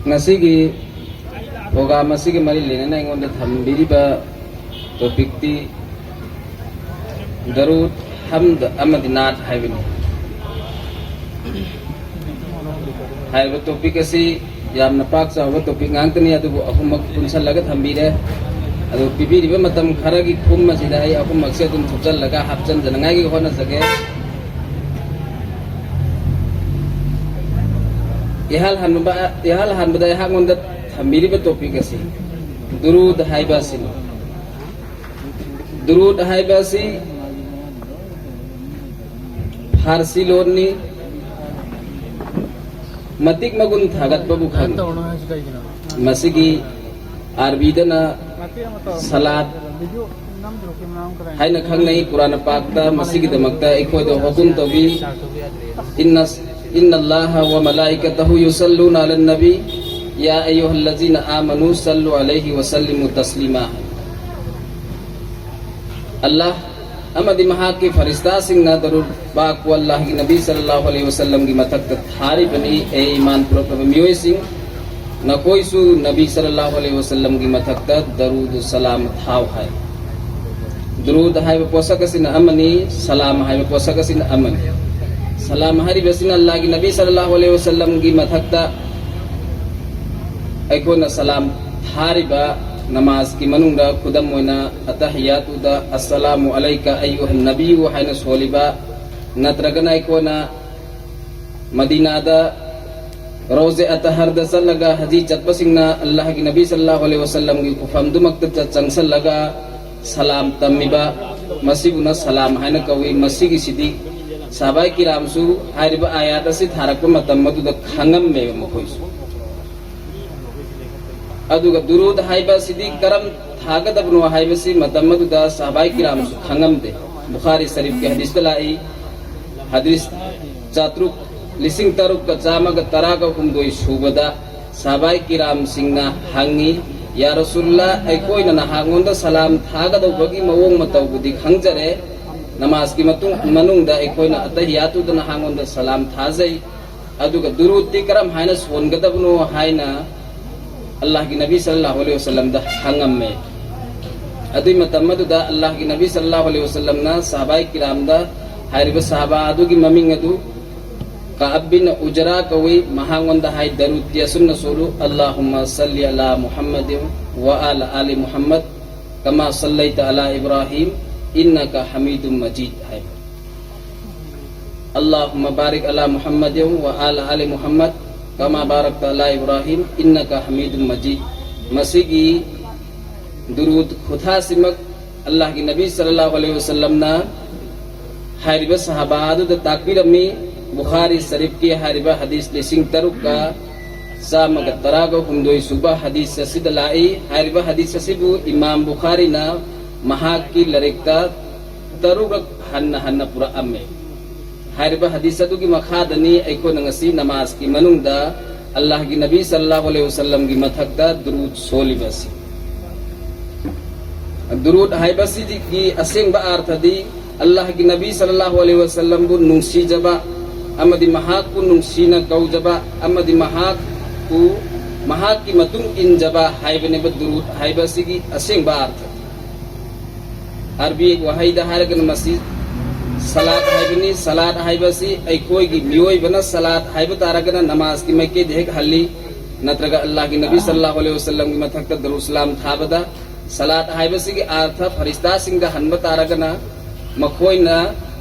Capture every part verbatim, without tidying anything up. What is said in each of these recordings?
ꯉꯁꯤꯒꯤ program ꯑꯁꯤꯒꯤ ꯃꯔꯤ ꯂꯩꯅꯅ ꯑꯩꯉꯣꯟꯗ ꯊꯝꯕꯤꯔꯤꯕ topicꯇꯤ ꯗꯔꯨꯗ, ꯍꯝꯗ ꯑꯃꯗꯤ ꯅꯥꯠ ꯍꯥꯏꯕꯅꯤ꯫ ꯍꯥꯏꯔꯤꯕ topic ꯑꯁꯤ ꯌꯥꯝꯅ ꯄꯥꯛ ꯆꯥꯎꯕ topic ꯉꯥꯛꯇꯅꯤ, ꯑꯗꯨꯕꯨ ꯑꯍꯨꯝꯃꯛ ꯄꯨꯟꯁꯤꯜꯂꯒ ꯊꯝꯕꯤꯔꯦ꯫ ꯑꯗꯨ ꯄꯤꯕꯤꯔꯤꯕ ꯃꯇꯝ ꯈꯔꯒꯤ ꯈꯨꯝ ꯑꯁꯤꯗ ꯑꯩ ꯑꯍꯨꯝꯃꯛꯁꯦ ꯑꯗꯨꯝ ꯊꯨꯞꯆꯜꯂꯒ ꯍꯥꯞꯆꯟꯖꯅꯉꯥꯏꯒꯤ ꯍꯣꯠꯅꯖꯒꯦ꯫ ꯏꯍꯥꯟ ꯍꯥꯟꯕ, ꯏꯍꯥꯟ ꯍꯥꯟꯕꯗ ꯑꯩꯍꯥꯛꯉꯣꯟꯗ ꯊꯝꯕꯤꯔꯤꯕ topic ꯑꯁꯤ ꯗꯨꯔꯨꯗ ꯍꯥꯏꯕ ꯑꯁꯤꯅꯤ꯫ ꯗꯨꯔꯨꯗ ꯍꯥꯏꯕ ꯑꯁꯤ ꯐꯥꯔꯁꯤ ꯂꯣꯟꯅꯤ꯫ ꯃꯇꯤꯛ ꯃꯒꯨꯟ ꯊꯥꯒꯠꯄꯕꯨ ꯈꯪꯉꯤ꯫ ꯃꯁꯤꯒꯤ ꯑꯥꯔꯕꯤꯗꯅ ꯁꯂꯥꯠ ꯍꯥꯏꯅ ꯈꯪꯅꯩ꯫ ꯀꯨꯔꯥꯟ ꯄꯥꯛꯇ ꯃꯁꯤꯒꯤꯗꯃꯛꯇ ꯑꯩꯈꯣꯏꯗ ꯍꯨꯀꯨꯝ ꯇꯧꯕꯤ, "ꯏꯟꯅ, ꯏꯟꯅ ꯑꯜꯂꯥꯍ ꯋ ꯃꯂꯥꯏꯀꯇꯍꯨ ꯌꯨꯁꯜꯂꯨꯅ ꯑꯂꯟ ꯅꯕꯤ, ꯌꯥ ꯑꯌꯨꯍꯜꯂꯖꯤꯅ ꯑꯥꯃꯅꯨ ꯁꯜꯂꯨ ꯑꯂꯩꯍꯤ ꯋ ꯁꯜꯂꯤꯃꯨ ꯇꯁꯂꯤꯃꯥ"꯫ ꯑꯜꯂꯥꯍ ꯑꯃꯗꯤ ꯃꯍꯥꯛꯀꯤ ꯐꯔꯤꯁꯇꯥꯁꯤꯡꯅ ꯗꯔꯨꯗ ꯄꯥꯛꯄꯨ ꯑꯜꯂꯥꯍꯒꯤ ꯅꯕꯤ ꯁꯜꯂꯜꯂꯥꯍꯨ ꯑꯂꯩꯍꯤ ꯋꯁꯜꯂꯝꯒꯤ ꯃꯊꯛꯇ ꯊꯥꯔꯤꯕꯅꯤ꯫ ꯑꯦ ꯏꯃꯥꯟ ꯄꯨꯔꯛꯂꯕ ꯃꯤꯑꯣꯏꯁꯤꯡ, ꯅꯈꯣꯏꯁꯨ ꯅꯕꯤ ꯁꯜꯂꯜꯂꯥꯍꯨ ꯑꯂꯩꯍꯤ ꯋꯁꯜꯂꯝꯒꯤ ꯃꯊꯛꯇ ꯗꯔꯨꯗ ꯁꯂꯥꯝ ꯊꯥꯎ ꯍꯥꯏ꯫ ꯗꯔꯨꯗ ꯍꯥꯏꯕ ꯄꯣꯠꯁꯛ ꯑꯁꯤꯅ ꯑꯃꯅꯤ, ꯁꯂꯥꯝ ꯍꯥꯏꯕ ꯄꯣꯠꯁꯛ ꯑꯁꯤꯅ ꯑꯃꯅꯤ꯫ ꯁꯂꯥꯝ ꯍꯥꯏꯔꯤꯕꯁꯤꯅ ꯑꯜꯂꯥꯍꯒꯤ ꯅꯕꯤ ꯁꯜꯂꯜꯂꯥꯍꯨ ꯑꯂꯩꯍꯤ ꯋꯁꯜꯂꯝꯒꯤ ꯃꯊꯛꯇ ꯑꯩꯈꯣꯏꯅ ꯁꯂꯥꯝ ꯊꯥꯔꯤꯕ ꯅꯃꯥꯖꯀꯤ ꯃꯅꯨꯡꯗ, ꯈꯨꯗꯝ ꯑꯣꯏꯅ ꯑꯇꯍꯤꯌꯥꯇꯨꯗ "ꯑꯁꯁꯂꯥꯃꯨ ꯑꯂꯩꯀ ꯑꯌꯨꯍꯟ ꯅꯕꯤꯌꯨ" ꯍꯥꯏꯅ ꯁꯣꯜꯂꯤꯕ, ꯅꯠꯇ꯭ꯔꯒꯅ ꯑꯩꯈꯣꯏꯅ ꯃꯗꯤꯅꯥꯗ ꯔꯣꯖꯦ ꯑꯇꯍꯔꯗ ꯆꯠꯂꯒ, ꯍꯖꯤ ꯆꯠꯄꯁꯤꯡꯅ ꯑꯜꯂꯥꯍꯒꯤ ꯅꯕꯤ ꯁꯜꯂꯜꯂꯥꯍꯨ ꯑꯂꯩꯍꯤ ꯋꯁꯜꯂꯝꯒꯤ ꯈꯨꯐꯝꯗꯨꯃꯛꯇ ꯆꯪꯁꯜꯂꯒ ꯁꯂꯥꯝ ꯇꯝꯃꯤꯕ, ꯃꯁꯤꯕꯨꯅ ꯁꯂꯥꯝ ꯍꯥꯏꯅ ꯀꯧꯏ꯫ ꯃꯁꯤꯒꯤꯁꯤꯗꯤ ꯁꯍꯥꯕꯥꯏ ꯀꯤꯔꯥꯝꯁꯨ ꯍꯥꯏꯔꯤꯕ ꯑꯥꯌꯥꯠ ꯑꯁꯤ ꯊꯥꯔꯛꯄ ꯃꯇꯝ ꯑꯗꯨꯗ ꯈꯪꯉꯝꯃꯦꯕ ꯃꯈꯣꯏꯁꯨ꯫ ꯑꯗꯨꯒ ꯗꯨꯔꯨꯗ ꯍꯥꯏꯕ ꯑꯁꯤꯗꯤ ꯀꯔꯝ ꯊꯥꯒꯗꯕꯅꯣ ꯍꯥꯏꯕꯁꯤ ꯃꯇꯝ ꯑꯗꯨꯗ ꯁꯍꯥꯕꯥꯏ ꯀꯤꯔꯥꯝꯁꯨ ꯈꯪꯉꯝꯗꯦ꯫ ꯕꯨꯈꯥꯔꯤ ꯁꯔꯤꯐꯀꯤ ꯍꯗꯤꯁꯇ ꯂꯥꯛꯏ, ꯍꯗꯤꯁ ꯆꯥꯇ꯭ꯔꯨꯛ, ꯂꯤꯁꯤꯡ ꯇꯔꯨꯛꯀ ꯆꯥꯝꯃꯒ ꯇꯔꯥꯒ ꯍꯨꯝꯗꯣꯏ ꯁꯨꯕꯗ ꯁꯍꯥꯕꯥꯏ ꯀꯤꯔꯥꯝꯁꯤꯡꯅ ꯍꯪꯉꯤ, "ꯌꯥ ꯔꯁꯨꯜꯂꯥ, ꯑꯩꯈꯣꯏꯅ ꯅꯍꯥꯛꯉꯣꯟꯗ ꯁꯂꯥꯝ ꯊꯥꯒꯗꯧꯕꯒꯤ ꯃꯑꯣꯡ ꯃꯇꯧꯕꯨꯗꯤ ꯈꯪꯖꯔꯦ, ꯅꯃꯥꯖꯀꯤ ꯃꯇꯨꯡ, ꯃꯅꯨꯡꯗ ꯑꯩꯈꯣꯏꯅ ꯑꯇꯍꯤꯌꯥꯇꯨꯗ ꯅꯍꯥꯛꯉꯣꯟꯗ ꯁꯂꯥꯝ ꯊꯥꯖꯩ, ꯑꯗꯨꯒ ꯗꯨꯔꯨꯗꯇꯤ ꯀꯔꯝ ꯍꯥꯏꯅ ꯁꯣꯟꯒꯗꯕꯅꯣ ꯍꯥꯏꯅ ꯑꯜꯂꯥꯍꯒꯤ ꯅꯕꯤ ꯁꯜꯂꯜꯂꯥꯍꯨ ꯑꯂꯩꯍꯤ ꯋꯁꯜꯂꯝꯗ ꯍꯪꯉꯝꯃꯦ꯫ ꯑꯗꯨꯏ ꯃꯇꯝ ꯑꯗꯨꯗ ꯑꯜꯂꯥꯍꯒꯤ ꯅꯕꯤ ꯁꯜꯂꯜꯂꯥꯍꯨ ꯑꯂꯩꯍꯤ ꯋꯁꯜꯂꯝꯅ ꯁꯍꯥꯕꯥꯏ ꯀꯤꯔꯥꯝꯗ ꯍꯥꯏꯔꯤꯕ ꯁꯍꯥꯕꯥ ꯑꯗꯨꯒꯤ ꯃꯃꯤꯡ ꯑꯗꯨ ꯀꯥꯑꯕ ꯕꯤꯟ ꯎꯖꯔꯥ ꯀꯧꯏ꯫ ꯃꯍꯥꯛꯉꯣꯟꯗ ꯍꯥꯏ, ꯗꯔꯨꯗꯇꯤ ꯑꯁꯨꯝꯅ ꯁꯣꯜꯂꯨ: "ꯑꯜꯂꯥꯍꯨꯝꯃ ꯁꯜꯂꯤ ꯑꯂꯥ ꯃꯨꯍꯝꯃꯗꯤꯟ ꯋ ꯑꯂꯥ ꯑꯥꯂꯤ ꯃꯨꯍꯝꯃꯗ ꯀꯃꯥ ꯁꯜꯂꯩꯇ ꯑꯂꯥ ꯏꯕ꯭ꯔꯥꯍꯤꯝ ꯏꯟꯅꯀ ꯍꯃꯤꯗꯨꯝ ꯃꯖꯤꯗ" ꯍꯥꯏꯕ꯫ "ꯑꯜꯂꯥꯍꯨꯝꯃ ꯕꯥꯔꯤꯛ ꯑꯂꯥ ꯃꯨꯍꯝꯃꯗꯤꯟ ꯋ ꯑꯂꯥ ꯑꯥꯂꯤ ꯃꯨꯍꯝꯃꯗ ꯀꯃꯥ ꯕꯥꯔꯛꯇ ꯑꯂꯥ ꯏꯕ꯭ꯔꯥꯍꯤꯝ ꯏꯟꯅꯀ ꯍꯃꯤꯗꯨꯝ ꯃꯖꯤꯗ"꯫ ꯃꯁꯤꯒꯤ ꯗꯨꯔꯨꯗ ꯈꯨꯊꯥꯁꯤꯃꯛ ꯑꯜꯂꯥꯍꯒꯤ ꯅꯕꯤ ꯁꯜꯂꯜꯂꯥꯍꯨ ꯑꯂꯩꯍꯤ ꯋꯁꯜꯂꯝꯅ ꯍꯥꯏꯔꯤꯕ ꯁꯍꯥꯕꯥ ꯑꯗꯨꯗ ꯇꯥꯛꯄꯤꯔꯝꯃꯤ꯫ ꯕꯨꯈꯥꯔꯤ ꯁꯔꯤꯐꯀꯤ ꯍꯥꯏꯔꯤꯕ ꯍꯗꯤꯁ ꯂꯤꯁꯤꯡ ꯇꯔꯨꯛꯀ ꯆꯥꯝꯃꯒ ꯇꯔꯥꯒ ꯍꯨꯝꯗꯣꯏ ꯁꯨꯕ ꯍꯗꯤꯁ ꯑꯁꯤꯗ ꯂꯥꯛꯏ꯫ ꯍꯥꯏꯔꯤꯕ ꯍꯗꯤꯁ ꯑꯁꯤꯕꯨ ꯏꯃꯥꯝ ꯕꯨꯈꯥꯔꯤꯅ ꯃꯍꯥꯛꯀꯤ ꯂꯥꯏꯔꯤꯛꯇ ꯇꯔꯨꯛꯔꯛ ꯍꯟꯅ ꯍꯟꯅ ꯄꯨꯔꯛꯑꯝꯃꯦ꯫ ꯍꯥꯏꯔꯤꯕ ꯍꯗꯤꯁ ꯑꯗꯨꯒꯤ ꯃꯈꯥꯗꯅꯤ ꯑꯩꯈꯣꯏꯅ ꯉꯁꯤ ꯅꯃꯥꯖꯀꯤ ꯃꯅꯨꯡꯗ ꯑꯜꯂꯥꯍꯒꯤ ꯅꯕꯤ ꯁꯜꯂꯜꯂꯥꯍꯨ ꯑꯂꯩꯍꯤ ꯋꯁꯜꯂꯝꯒꯤ ꯃꯊꯛꯇ ꯗꯨꯔꯨꯗ ꯁꯣꯜꯂꯤꯕ ꯑꯁꯤ꯫ ꯗꯨꯔꯨꯗ ꯍꯥꯏꯕꯁꯤꯒꯤ ꯑꯁꯦꯡꯕ ꯑꯥꯔꯊꯗꯤ ꯑꯜꯂꯥꯍꯒꯤ ꯅꯕꯤ ꯁꯜꯂꯜꯂꯥꯍꯨ ꯑꯂꯩꯍꯤ ꯋꯁꯜꯂꯝꯕꯨ ꯅꯨꯡꯁꯤꯖꯕ ꯑꯃꯗꯤ ꯃꯍꯥꯛꯄꯨ ꯅꯨꯡꯁꯤꯅ ꯀꯧꯖꯕ ꯑꯃꯗꯤ ꯃꯍꯥꯛꯄꯨ, ꯃꯍꯥꯛꯀꯤ ꯃꯇꯨꯡ ꯏꯟꯖꯕ ꯍꯥꯏꯕꯅꯦꯕ ꯗꯨꯔꯨꯗ ꯍꯥꯏꯕꯁꯤꯒꯤ ꯑꯁꯦꯡꯕ ꯑꯥꯔꯊ꯫ ꯑꯔꯕꯤ ꯋꯥꯍꯩꯗ ꯍꯥꯏꯔꯒꯅ ꯃꯁꯤ ꯁꯂꯥꯠ ꯍꯥꯏꯕꯅꯤ꯫ ꯁꯂꯥꯠ ꯍꯥꯏꯕꯁꯤ ꯑꯩꯈꯣꯏꯒꯤ ꯃꯤꯑꯣꯏꯕꯅ ꯁꯂꯥꯠ ꯍꯥꯏꯕ ꯇꯥꯔꯒꯅ ꯅꯃꯥꯖꯀꯤ ꯃꯥꯏꯀꯩꯗ ꯍꯦꯛ ꯍꯜꯂꯤ, ꯅꯠꯇ꯭ꯔꯒ ꯑꯜꯂꯥꯍꯒꯤ ꯅꯕꯤ ꯁꯜꯂꯜꯂꯥꯍꯨ ꯑꯂꯩꯍꯤ ꯋꯁꯜꯂꯝꯒꯤ ꯃꯊꯛꯇ ꯗꯔꯨꯁꯂꯥꯝ ꯊꯥꯕꯗ꯫ ꯁꯂꯥꯠ ꯍꯥꯏꯕꯁꯤꯒꯤ ꯑꯥꯔꯊ ꯐꯔꯤꯁꯇꯥꯁꯤꯡꯗ ꯍꯟꯕ ꯇꯥꯔꯒꯅ ꯃꯈꯣꯏꯅ,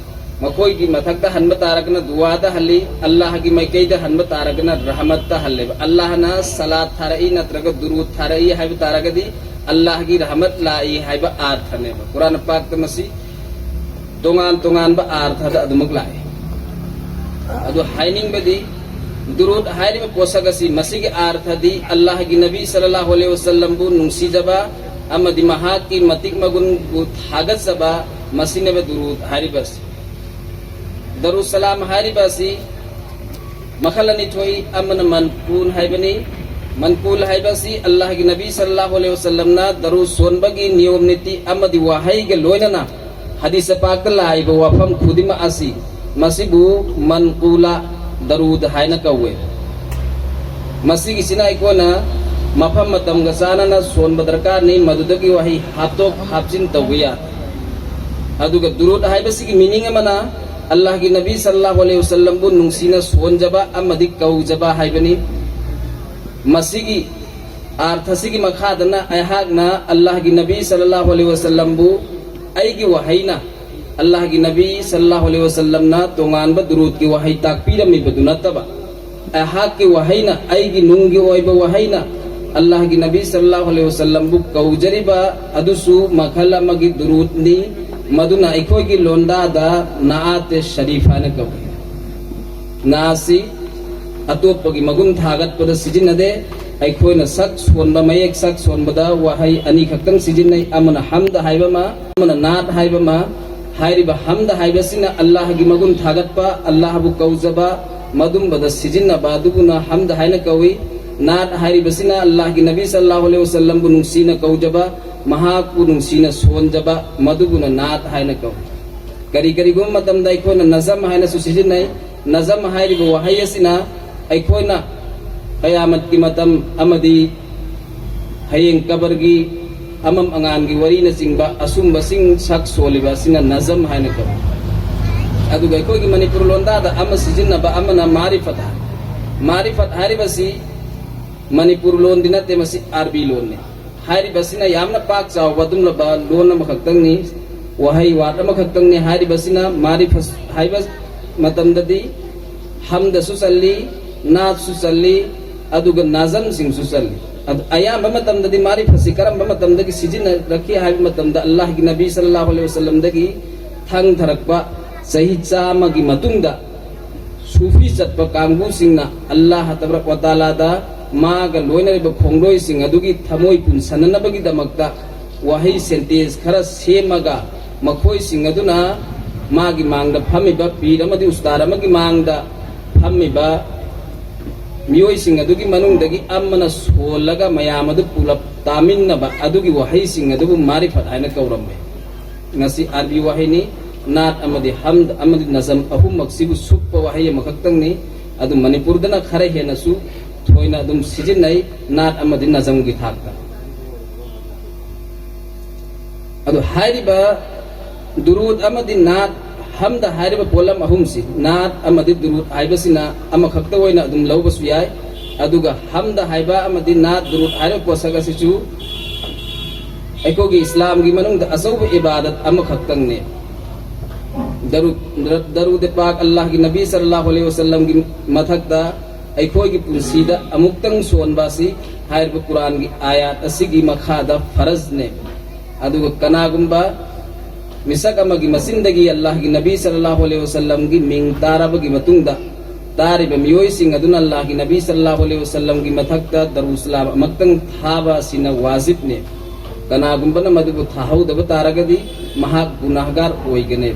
ꯃꯈꯣꯏꯒꯤ ꯃꯊꯛꯇ ꯍꯟꯕ ꯇꯥꯔꯒꯅ ꯗꯨꯋꯥꯗ ꯍꯜꯂꯤ, ꯑꯜꯂꯥꯍꯒꯤ ꯃꯥꯏꯀꯩꯗ ꯍꯟꯕ ꯇꯥꯔꯒꯅ ꯔꯍꯃꯠꯇ ꯍꯜꯂꯦꯕ꯫ ꯑꯜꯂꯥꯍꯅ ꯁꯂꯥꯠ ꯊꯥꯔꯛꯏ ꯅꯠꯇ꯭ꯔꯒ ꯗꯨꯔꯨꯗ ꯊꯥꯔꯛꯏ ꯍꯥꯏꯕ ꯇꯥꯔꯒꯗꯤ ꯑꯜꯂꯥꯍꯒꯤ ꯔꯍꯃꯠ ꯂꯥꯛꯏ ꯍꯥꯏꯕ ꯑꯥꯔꯊꯅꯦꯕ꯫ ꯀꯨꯔꯥꯟ ꯄꯥꯛꯇ ꯃꯁꯤ ꯇꯣꯉꯥꯟ ꯇꯣꯉꯥꯟꯕ ꯑꯥꯔꯊꯗ ꯑꯗꯨꯃꯛ ꯂꯥꯛꯏ꯫ ꯑꯗꯨ ꯍꯥꯏꯅꯤꯡꯕꯗꯤ, ꯗꯨꯔꯨꯗ ꯍꯥꯏꯔꯤꯕ ꯄꯣꯠꯁꯛ ꯑꯁꯤ, ꯃꯁꯤꯒꯤ ꯑꯥꯔꯊꯗꯤ ꯑꯜꯂꯥꯍꯒꯤ ꯅꯕꯤ ꯁꯜꯂꯜꯂꯥꯍꯨ ꯑꯂꯩꯍꯤ ꯋꯁꯜꯂꯝꯕꯨ ꯅꯨꯡꯁꯤꯖꯕ ꯑꯃꯗꯤ ꯃꯍꯥꯛꯀꯤ ꯃꯇꯤꯛ ꯃꯒꯨꯟꯕꯨ ꯊꯥꯒꯠꯆꯕ, ꯃꯁꯤꯅꯦꯕ ꯗꯨꯔꯨꯗ ꯍꯥꯏꯔꯤꯕ ꯑꯁꯤ꯫ ꯗꯔꯨꯁꯁꯂꯥꯝ ꯍꯥꯏꯔꯤꯕ ꯑꯁꯤ ꯃꯈꯜ ꯑꯅꯤ ꯊꯣꯛꯏ, ꯑꯃꯅ ꯃꯟꯀꯨꯜ ꯍꯥꯏꯕꯅꯤ꯫ ꯃꯟꯀꯨꯜ ꯍꯥꯏꯕ ꯑꯁꯤ ꯑꯜꯂꯥꯍꯒꯤ ꯅꯕꯤ ꯁꯜꯂꯜꯂꯥꯍꯨ ꯑꯂꯩꯍꯤ ꯋꯁꯜꯂꯝꯅ ꯗꯔꯨ ꯁꯣꯟꯕꯒꯤ ꯅꯤꯌꯣꯝ ꯅꯤꯇꯤ ꯑꯃꯗꯤ ꯋꯥꯍꯩꯒ ꯂꯣꯏꯅꯅ ꯍꯗꯤꯁ ꯄꯥꯛꯇ ꯂꯥꯛꯏꯕ ꯋꯥꯐꯝ ꯈꯨꯗꯤꯡꯃꯛ ꯑꯁꯤ, ꯃꯁꯤꯕꯨ ꯃꯟꯀꯨꯂꯥ, ꯗꯔꯨꯗ ꯍꯥꯏꯅ ꯀꯧꯋꯦ꯫ ꯃꯁꯤꯒꯤꯁꯤꯅ ꯑꯩꯈꯣꯏꯅ ꯃꯐꯝ ꯃꯇꯝꯒ ꯆꯥꯟꯅꯅ ꯁꯣꯟꯕ ꯗꯔꯀꯥꯔꯅꯤ, ꯃꯗꯨꯗꯒꯤ ꯋꯥꯍꯩ ꯍꯥꯞꯇꯣꯛ ꯍꯥꯞꯆꯤꯟ ꯇꯧꯕ ꯌꯥꯏ꯫ ꯑꯗꯨꯒ ꯗꯨꯔꯨꯗ ꯍꯥꯏꯕꯁꯤꯒꯤ ꯃꯤꯅꯤꯡ ꯑꯃꯅ ꯑꯜꯂꯥꯍꯒꯤ ꯅꯕꯤ ꯁꯜꯂꯜꯂꯥꯍꯨ ꯑꯂꯩꯍꯤ ꯋꯁꯜꯂꯝꯕꯨ ꯅꯨꯡꯁꯤꯅ ꯁꯣꯟꯖꯕ ꯑꯃꯗꯤ ꯀꯧꯖꯕ ꯍꯥꯏꯕꯅꯤ꯫ ꯃꯁꯤꯒꯤ ꯑꯥꯔꯊꯁꯤꯒꯤ ꯃꯈꯥꯗꯅ ꯑꯩꯍꯥꯛꯅ ꯑꯜꯂꯥꯍꯒꯤ ꯅꯕꯤ ꯁꯜꯂꯜꯂꯥꯍꯨ ꯑꯂꯩꯍꯤ ꯋꯁꯜꯂꯝꯕꯨ ꯑꯩꯒꯤ ꯋꯥꯍꯩꯅ, ꯑꯜꯂꯥꯍꯒꯤ ꯅꯕꯤ ꯁꯜꯂꯜꯂꯥꯍꯨ ꯑꯂꯩꯍꯤ ꯋꯁꯜꯂꯝꯅ ꯇꯣꯉꯥꯟꯕ ꯗꯨꯔꯨꯗꯀꯤ ꯋꯥꯍꯩ ꯇꯥꯛꯄꯤꯔꯝꯃꯤꯕꯗꯨ ꯅꯠꯇꯕ, ꯑꯩꯍꯥꯛꯀꯤ ꯋꯥꯍꯩꯅ, ꯑꯩꯒꯤ ꯅꯨꯡꯒꯤ ꯑꯣꯏꯕ ꯋꯥꯍꯩꯅ ꯑꯜꯂꯥꯍꯒꯤ ꯅꯕꯤ ꯁꯜꯂꯜꯂꯥꯍꯨ ꯑꯂꯩꯍꯤ ꯋꯁꯜꯂꯝꯕꯨ ꯀꯧꯖꯔꯤꯕ ꯑꯗꯨꯁꯨ ꯃꯈꯜ ꯑꯃꯒꯤ ꯗꯨꯔꯨꯗꯅꯤ꯫ ꯃꯗꯨꯅ ꯑꯩꯈꯣꯏꯒꯤ ꯂꯣꯟꯗꯥꯗ ꯅꯥꯑꯥꯇꯦ ꯁꯔꯤꯐ ꯍꯥꯏꯅ ꯀꯧꯏ꯫ ꯅꯥꯁꯤ ꯑꯇꯣꯞꯄꯒꯤ ꯃꯒꯨꯟ ꯊꯥꯒꯠꯄꯗ ꯁꯤꯖꯤꯟꯅꯗꯦ꯫ ꯑꯩꯈꯣꯏꯅ ꯁꯛ ꯁꯣꯟꯕ, ꯃꯌꯦꯛ ꯁꯛ ꯁꯣꯟꯕꯗ ꯋꯥꯍꯩ ꯑꯅꯤꯈꯛꯇꯪ ꯁꯤꯖꯤꯟꯅꯩ, ꯑꯃꯅ ꯍꯝꯗ ꯍꯥꯏꯕ ꯑꯃ, ꯑꯃꯅ ꯅꯥꯠ ꯍꯥꯏꯕ ꯑꯃ꯫ ꯍꯥꯏꯔꯤꯕ ꯍꯝꯗ ꯍꯥꯏꯕꯁꯤꯅ ꯑꯜꯂꯥꯍꯒꯤ ꯃꯒꯨꯟ ꯊꯥꯒꯠꯄ, ꯑꯜꯂꯥꯍꯕꯨ ꯀꯧꯖꯕ, ꯃꯗꯨꯝꯕꯗ ꯁꯤꯖꯤꯟꯅꯕ ꯑꯗꯨꯕꯨꯅ ꯍꯝꯗ ꯍꯥꯏꯅ ꯀꯧꯏ꯫ ꯅꯥꯠ ꯍꯥꯏꯔꯤꯕꯁꯤꯅ ꯑꯜꯂꯥꯍꯒꯤ ꯅꯕꯤ ꯁꯜꯂꯜꯂꯥꯍꯨ ꯑꯂꯩꯍꯤ ꯋꯁꯜꯂꯝꯕꯨ ꯅꯨꯡꯁꯤꯅ ꯀꯧꯖꯕ, ꯃꯍꯥꯛꯄꯨ ꯅꯨꯡꯁꯤꯅ ꯁꯣꯟꯖꯕ, ꯃꯗꯨꯕꯨꯅ ꯅꯥꯠ ꯍꯥꯏꯅ ꯀꯧꯏ꯫ ꯀꯔꯤ ꯀꯔꯤꯒꯨꯝꯕ ꯃꯇꯝꯗ ꯑꯩꯈꯣꯏꯅ ꯅꯖꯝ ꯍꯥꯏꯅꯁꯨ ꯁꯤꯖꯤꯟꯅꯩ꯫ ꯅꯖꯝ ꯍꯥꯏꯔꯤꯕ ꯋꯥꯍꯩ ꯑꯁꯤꯅ ꯑꯩꯈꯣꯏꯅ ꯀꯌꯥꯃꯠꯀꯤ ꯃꯇꯝ ꯑꯃꯗꯤ ꯍꯌꯦꯡ ꯀꯕꯔꯒꯤ ꯑꯃꯝ ꯑꯉꯥꯟꯒꯤ ꯋꯥꯔꯤꯅꯆꯤꯡꯕ ꯑꯁꯨꯝꯕꯁꯤꯡ ꯁꯛ ꯁꯣꯜꯂꯤꯕ ꯑꯁꯤꯅ ꯅꯖꯝ ꯍꯥꯏꯅ ꯀꯧꯏ꯫ ꯑꯗꯨꯒ ꯑꯩꯈꯣꯏꯒꯤ ꯃꯅꯤꯄꯨꯔ ꯂꯣꯟꯗꯥꯗ ꯑꯃ ꯁꯤꯖꯤꯟꯅꯕ ꯑꯃꯅ ꯃꯥꯔꯤꯐꯠ ꯍꯥꯏ꯫ ꯃꯥꯔꯤꯐꯠ ꯍꯥꯏꯔꯤꯕꯁꯤ ꯃꯅꯤꯄꯨꯔ ꯂꯣꯟꯗꯤ ꯅꯠꯇꯦ, ꯃꯁꯤ ꯑꯥꯔꯕꯤ ꯂꯣꯟꯅꯤ꯫ ꯍꯥꯏꯔꯤꯕꯁꯤꯅ ꯌꯥꯝꯅ ꯄꯥꯛ ꯆꯥꯎꯕ ꯑꯗꯨꯒꯨꯝꯂꯕ ꯂꯣꯟ ꯑꯃꯈꯛꯇꯪꯅꯤ꯫ ꯋꯥꯍꯩ ꯋꯥꯠ ꯑꯃꯈꯛꯇꯪꯅꯤ꯫ ꯍꯥꯏꯔꯤꯕꯁꯤꯅ ꯃꯥꯔꯤꯐꯠ ꯍꯥꯏꯕ ꯃꯇꯝꯗꯗꯤ ꯍꯝꯗꯁꯨ ꯆꯜꯂꯤ, ꯅꯥꯠꯁꯨ ꯆꯜꯂꯤ, ꯑꯗꯨꯒ ꯅꯥꯖꯝꯁꯤꯡꯁꯨ ꯆꯜꯂꯤ꯫ ꯑꯗꯨ ꯑꯌꯥꯝꯕ ꯃꯇꯝꯗꯗꯤ ꯃꯥꯔꯤꯐꯠꯁꯤ ꯀꯔꯝꯕ ꯃꯇꯝꯗꯒꯤ ꯁꯤꯖꯤꯟꯅꯔꯛꯈꯤ ꯍꯥꯏꯕ ꯃꯇꯝꯗ, ꯑꯜꯂꯥꯍꯒꯤ ꯅꯕꯤ ꯁꯜꯂꯜꯂꯥꯍꯨ ꯑꯂꯩꯍꯤ ꯋꯁꯜꯂꯝꯗꯒꯤ ꯊꯥꯡꯊꯔꯛꯄ ꯆꯍꯤ ꯆꯥꯝꯃꯒꯤ ꯃꯇꯨꯡꯗ ꯁꯨꯐꯤ ꯆꯠꯄ ꯀꯥꯡꯕꯨꯁꯤꯡꯅ ꯑꯜꯂꯥꯍ ꯇꯕꯥꯔꯛ ꯋ ꯇꯥꯂꯥꯗ ꯃꯥꯒ ꯂꯣꯏꯅꯔꯤꯕ ꯈꯣꯡꯂꯣꯏꯁꯤꯡ ꯑꯗꯨꯒꯤ ꯊꯃꯣꯏ ꯄꯨꯟꯁꯟꯅꯅꯕꯒꯤꯗꯃꯛꯇ ꯋꯥꯍꯩ ꯁꯦꯟꯇꯦꯟꯁ ꯈꯔ ꯁꯦꯝꯃꯒ ꯃꯈꯣꯏꯁꯤꯡ ꯑꯗꯨꯅ ꯃꯥꯒꯤ ꯃꯥꯡꯗ ꯐꯝꯃꯤꯕ ꯄꯤꯔ ꯑꯃꯗꯤ ꯎꯁꯇꯥꯔ ꯑꯃꯒꯤ ꯃꯥꯡꯗ ꯐꯝꯃꯤꯕ ꯃꯤꯑꯣꯏꯁꯤꯡ ꯑꯗꯨꯒꯤ ꯃꯅꯨꯡꯗꯒꯤ ꯑꯃꯅ ꯁꯣꯜꯂꯒ ꯃꯌꯥꯝ ꯑꯗꯨ ꯄꯨꯂꯞ ꯇꯥꯃꯤꯟꯅꯕ ꯑꯗꯨꯒꯤ ꯋꯥꯍꯩꯁꯤꯡ ꯑꯗꯨꯕꯨ ꯃꯥꯔꯤꯐꯠ ꯍꯥꯏꯅ ꯀꯧꯔꯝꯃꯤ꯫ ꯉꯁꯤ ꯑꯥꯔꯕꯤ ꯋꯥꯍꯩꯅꯤ꯫ ꯅꯥꯠ ꯑꯃꯗꯤ ꯍꯝꯗ ꯑꯃꯗꯤ ꯅꯖꯝ ꯑꯍꯨꯝꯃꯛꯁꯤꯕꯨ ꯁꯨꯞꯄ ꯋꯥꯍꯩ ꯑꯃꯈꯛꯇꯪꯅꯤ꯫ ꯑꯗꯨ ꯃꯅꯤꯄꯨꯔꯗꯅ ꯈꯔ ꯍꯦꯟꯅꯁꯨ ꯊꯣꯏꯅ ꯑꯗꯨꯝ ꯁꯤꯖꯤꯟꯅꯩ, ꯅꯥꯠ ꯑꯃꯗꯤ ꯅꯖꯝꯒꯤ ꯊꯥꯛꯇ꯫ ꯑꯗꯨ ꯍꯥꯏꯔꯤꯕ ꯗꯨꯔꯨꯗ ꯑꯃꯗꯤ ꯅꯥꯠ, ꯍꯝꯗ ꯍꯥꯏꯔꯤꯕ ꯄꯣꯠꯂꯝ ꯑꯍꯨꯝꯁꯤ, ꯅꯥꯠ ꯑꯃꯗꯤ ꯗꯨꯔꯨꯗ ꯍꯥꯏꯕꯁꯤꯅ ꯑꯃꯈꯛꯇ ꯑꯣꯏꯅ ꯑꯗꯨꯝ ꯂꯧꯕꯁꯨ ꯌꯥꯏ꯫ ꯑꯗꯨꯒ ꯍꯝꯗ ꯍꯥꯏꯕ ꯑꯃꯗꯤ ꯅꯥꯠ, ꯗꯨꯔꯨꯗ ꯍꯥꯏꯔꯤꯕ ꯄꯣꯠꯁꯛ ꯑꯁꯤꯁꯨ ꯑꯩꯈꯣꯏꯒꯤ ꯏꯁꯂꯥꯝꯒꯤ ꯃꯅꯨꯡꯗ ꯑꯆꯧꯕ ꯏꯕꯥꯗꯠ ꯑꯃꯈꯛꯇꯪꯅꯦ꯫ ꯗꯔꯨꯗ, ꯗꯔꯨꯗ ꯄꯥꯛ ꯑꯜꯂꯥꯍꯒꯤ ꯅꯕꯤ ꯁꯜꯂꯜꯂꯥꯍꯨ ꯑꯂꯩꯍꯤ ꯋꯁꯜꯂꯝꯒꯤ ꯃꯊꯛꯇ ꯑꯩꯈꯣꯏꯒꯤ ꯄꯨꯟꯁꯤꯗ ꯑꯃꯨꯛꯇꯪ ꯁꯣꯟꯕ ꯑꯁꯤ ꯍꯥꯏꯔꯤꯕ ꯀꯨꯔꯥꯟꯒꯤ ꯑꯥꯌꯥꯠ ꯑꯁꯤꯒꯤ ꯃꯈꯥꯗ ꯐꯔꯖꯅꯦ꯫ ꯑꯗꯨꯒ ꯀꯅꯥꯒꯨꯝꯕ ꯃꯤꯁꯛ ꯑꯃꯒꯤ ꯃꯆꯤꯟꯗꯒꯤ ꯑꯜꯂꯥꯍꯒꯤ ꯅꯕꯤ ꯁꯜꯂꯜꯂꯥꯍꯨ ꯑꯂꯩꯍꯤ ꯋꯁꯜꯂꯝꯒꯤ ꯃꯤꯡ ꯇꯥꯔꯕꯒꯤ ꯃꯇꯨꯡꯗ, ꯇꯥꯔꯤꯕ ꯃꯤꯑꯣꯏꯁꯤꯡ ꯑꯗꯨꯅ ꯑꯜꯂꯥꯍꯒꯤ ꯅꯕꯤ ꯁꯜꯂꯜꯂꯥꯍꯨ ꯑꯂꯩꯍꯤ ꯋꯁꯜꯂꯝꯒꯤ ꯃꯊꯛꯇ ꯗꯔꯨꯁꯂꯥꯝ ꯑꯃꯛꯇꯪ ꯊꯥꯕ ꯑꯁꯤꯅ ꯋꯥꯖꯤꯕꯅꯦ꯫ ꯀꯅꯥꯒꯨꯝꯕꯅ ꯃꯗꯨꯕꯨ ꯊꯥꯍꯧꯗꯕ ꯇꯥꯔꯒꯗꯤ ꯃꯍꯥꯛ ꯒꯨꯅꯥꯍꯒꯥꯔ ꯑꯣꯏꯒꯅꯤ꯫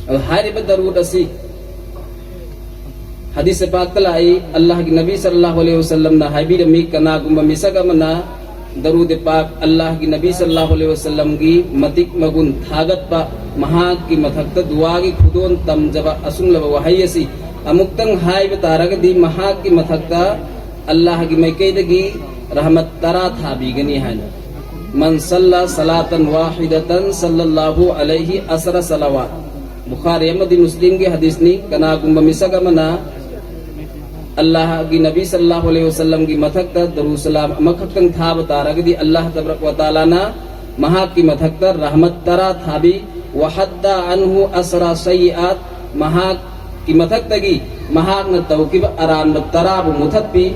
ꯑꯗꯨ ꯍꯥꯏꯔꯤꯕ ꯗꯔꯨꯗ ꯑꯁꯤ ꯍꯗꯤꯁ ꯄꯥꯛꯇ ꯂꯥꯛꯏ, ꯑꯜꯂꯥꯍꯒꯤ ꯅꯕꯤ ꯁꯜꯂꯜꯂꯥꯍꯨ ꯑꯂꯩꯍꯤ ꯋꯁꯜꯂꯝꯅ ꯍꯥꯏꯕꯤꯔꯝꯃꯤ, ꯀꯅꯥꯒꯨꯝꯕ ꯃꯤꯁꯛ ꯑꯃꯅ ꯗꯔꯨꯗ ꯄꯥꯛ ꯑꯜꯂꯥꯍꯒꯤ ꯅꯕꯤ ꯁꯜꯂꯜꯂꯥꯍꯨ ꯑꯂꯩꯍꯤ ꯋꯁꯜꯂꯝꯒꯤ ꯃꯇꯤꯛ ꯃꯒꯨꯟ ꯊꯥꯒꯠꯄ, ꯃꯍꯥꯛꯀꯤ ꯃꯊꯛꯇ ꯗꯨꯋꯥꯒꯤ ꯈꯨꯗꯣꯜ ꯇꯝꯖꯕ ꯑꯁꯨꯝꯂꯕ ꯋꯥꯍꯩ ꯑꯁꯤ ꯑꯃꯨꯛꯇꯪ ꯍꯥꯏꯕ ꯇꯥꯔꯒꯗꯤ ꯃꯍꯥꯛꯀꯤ ꯃꯊꯛꯇ ꯑꯜꯂꯥꯍꯒꯤ ꯃꯥꯏꯀꯩꯗꯒꯤ ꯔꯍꯃꯠ ꯇꯔꯥ ꯊꯥꯕꯤꯒꯅꯤ ꯍꯥꯏꯅ꯫ ꯃꯟ ꯁꯜꯂꯥ ꯁꯂꯥꯇꯟ ꯋꯥꯍꯤꯗꯇꯟ ꯁꯜꯂꯜꯂꯥꯍꯨ ꯑꯂꯩꯍꯤ ꯑꯁꯔ ꯁꯂꯋꯥꯠ꯫ ꯕꯨꯈꯥꯔꯤ ꯑꯃꯗꯤ ꯃꯨꯁꯂꯤꯝꯒꯤ ꯍꯗꯤꯁꯅꯤ꯫ ꯀꯅꯥꯒꯨꯝꯕ ꯃꯤꯁꯛ ꯑꯃꯅ ꯑꯜꯂꯥꯍꯒꯤ ꯅꯕꯤ ꯁꯜꯂꯜꯂꯥꯍꯨ ꯑꯂꯩꯍꯤ ꯋꯁꯜꯂꯝꯒꯤ ꯃꯊꯛꯇ ꯗꯔꯨꯁꯂꯥꯝ ꯑꯃꯈꯛꯇꯪ ꯊꯥꯕ ꯇꯥꯔꯒꯗꯤ ꯑꯜꯂꯥꯍ ꯇꯕꯥꯔꯛ ꯋ ꯇꯥꯂꯥꯅ ꯃꯍꯥꯛꯀꯤ ꯃꯊꯛꯇ ꯔꯍꯃꯠ ꯇꯔꯥ ꯊꯥꯕꯤ꯫ ꯋꯍꯠꯇ ꯑꯟꯍꯨ ꯑꯁꯔ ꯁꯩꯌꯤꯑꯥꯠ꯫ ꯃꯍꯥꯛꯀꯤ ꯃꯊꯛꯇꯒꯤ ꯃꯍꯥꯛꯅ ꯇꯧꯈꯤꯕ ꯑꯔꯥꯟꯕ ꯇꯔꯥꯕꯨ ꯃꯨꯊꯠꯄꯤ꯫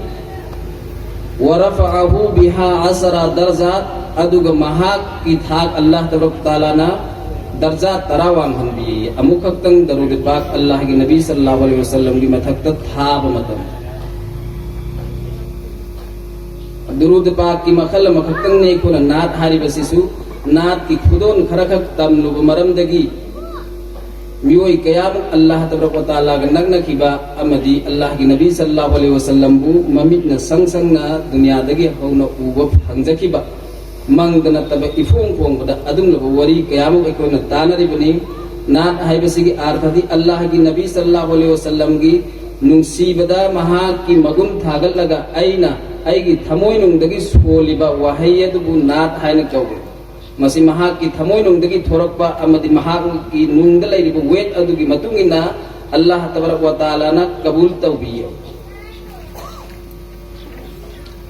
ورفعه بها عشر درجات꯫ ꯑꯗꯨꯒ ꯃꯍꯥꯛꯀꯤ ꯊꯥꯛ ꯑꯜꯂꯥꯍ ꯇꯕꯥꯔꯛ ꯇꯥꯂꯥꯅ ꯗꯔꯖꯥ ꯇꯔꯥ ꯋꯥꯡꯍꯟꯕꯤ꯫ ꯑꯃꯨꯛꯈꯛꯇꯪ ꯗꯔꯨꯗ ꯄꯥꯛ ꯑꯜꯂꯥꯍꯒꯤ ꯅꯕꯤ ꯁꯜꯂꯜꯂꯥꯍꯨ ꯑꯂꯩꯍꯤ ꯋꯁꯜꯂꯝꯒꯤ ꯃꯊꯛꯇ ꯊꯥꯕ ꯃꯇꯝ꯫ ꯗꯔꯨꯗ ꯄꯥꯛꯀꯤ ꯃꯈꯜ ꯑꯃꯈꯛꯇꯪꯅꯤ ꯑꯩꯈꯣꯏꯅ ꯅꯥꯠ ꯍꯥꯏꯔꯤꯕꯁꯤꯁꯨ꯫ ꯅꯥꯠꯀꯤ ꯈꯨꯗꯣꯜ ꯈꯔꯈꯛ ꯇꯝꯂꯨꯕ ꯃꯔꯝꯗꯒꯤ ꯃꯤꯑꯣꯏ ꯀꯌꯥꯃꯨꯛ ꯑꯜꯂꯥꯍ ꯇꯕꯥꯔꯛ ꯋ ꯇꯥꯂꯥꯒ ꯅꯛꯅꯈꯤꯕ ꯑꯃꯗꯤ ꯑꯜꯂꯥꯍꯒꯤ ꯅꯕꯤ ꯁꯜꯂꯜꯂꯥꯍꯨ ꯑꯂꯩꯍꯤ ꯋꯁꯜꯂꯝꯕꯨ ꯃꯃꯤꯠꯅ ꯁꯪ ꯁꯪꯅ ꯗꯨꯅꯤꯌꯥꯗꯒꯤ ꯍꯧꯅ ꯎꯕ ꯐꯪꯖꯈꯤꯕ, ꯃꯪꯗ ꯅꯠꯇꯕ ꯏꯐꯣꯡ ꯐꯣꯡꯕꯗ ꯑꯗꯨꯝꯂꯕ ꯋꯥꯔꯤ ꯀꯌꯥꯃꯨꯛ ꯑꯩꯈꯣꯏꯅ ꯇꯥꯅꯔꯤꯕꯅꯤ꯫ ꯅꯥꯠ ꯍꯥꯏꯕꯁꯤꯒꯤ ꯑꯥꯔꯊꯗꯤ ꯑꯜꯂꯥꯍꯒꯤ ꯅꯕꯤ ꯁꯜꯂꯜꯂꯥꯍꯨ ꯑꯂꯩꯍꯤ ꯋꯥꯁꯜꯂꯝꯒꯤ ꯅꯨꯡꯁꯤꯕꯗ ꯃꯍꯥꯛꯀꯤ ꯃꯒꯨꯟ ꯊꯥꯒꯠꯂꯒ ꯑꯩꯅ ꯑꯩꯒꯤ ꯊꯃꯣꯏꯅꯨꯡꯗꯒꯤ ꯁꯣꯜꯂꯤꯕ ꯋꯥꯍꯩ ꯑꯗꯨꯕꯨ ꯅꯥꯠ ꯍꯥꯏꯅ ꯀꯧꯏ꯫ ꯃꯁꯤ ꯃꯍꯥꯛꯀꯤ ꯊꯃꯣꯏꯅꯨꯡꯗꯒꯤ ꯊꯣꯔꯛꯄ ꯑꯃꯗꯤ ꯃꯍꯥꯛꯀꯤ ꯅꯨꯡꯗ ꯂꯩꯔꯤꯕ ꯋꯦꯠ ꯑꯗꯨꯒꯤ ꯃꯇꯨꯡ ꯏꯟꯅ ꯑꯜꯂꯥꯍ ꯇꯕꯥꯔꯛ ꯋꯥ ꯇꯥꯂꯥꯅ ꯀꯕꯨꯜ ꯇꯧꯕꯤꯌꯦ꯫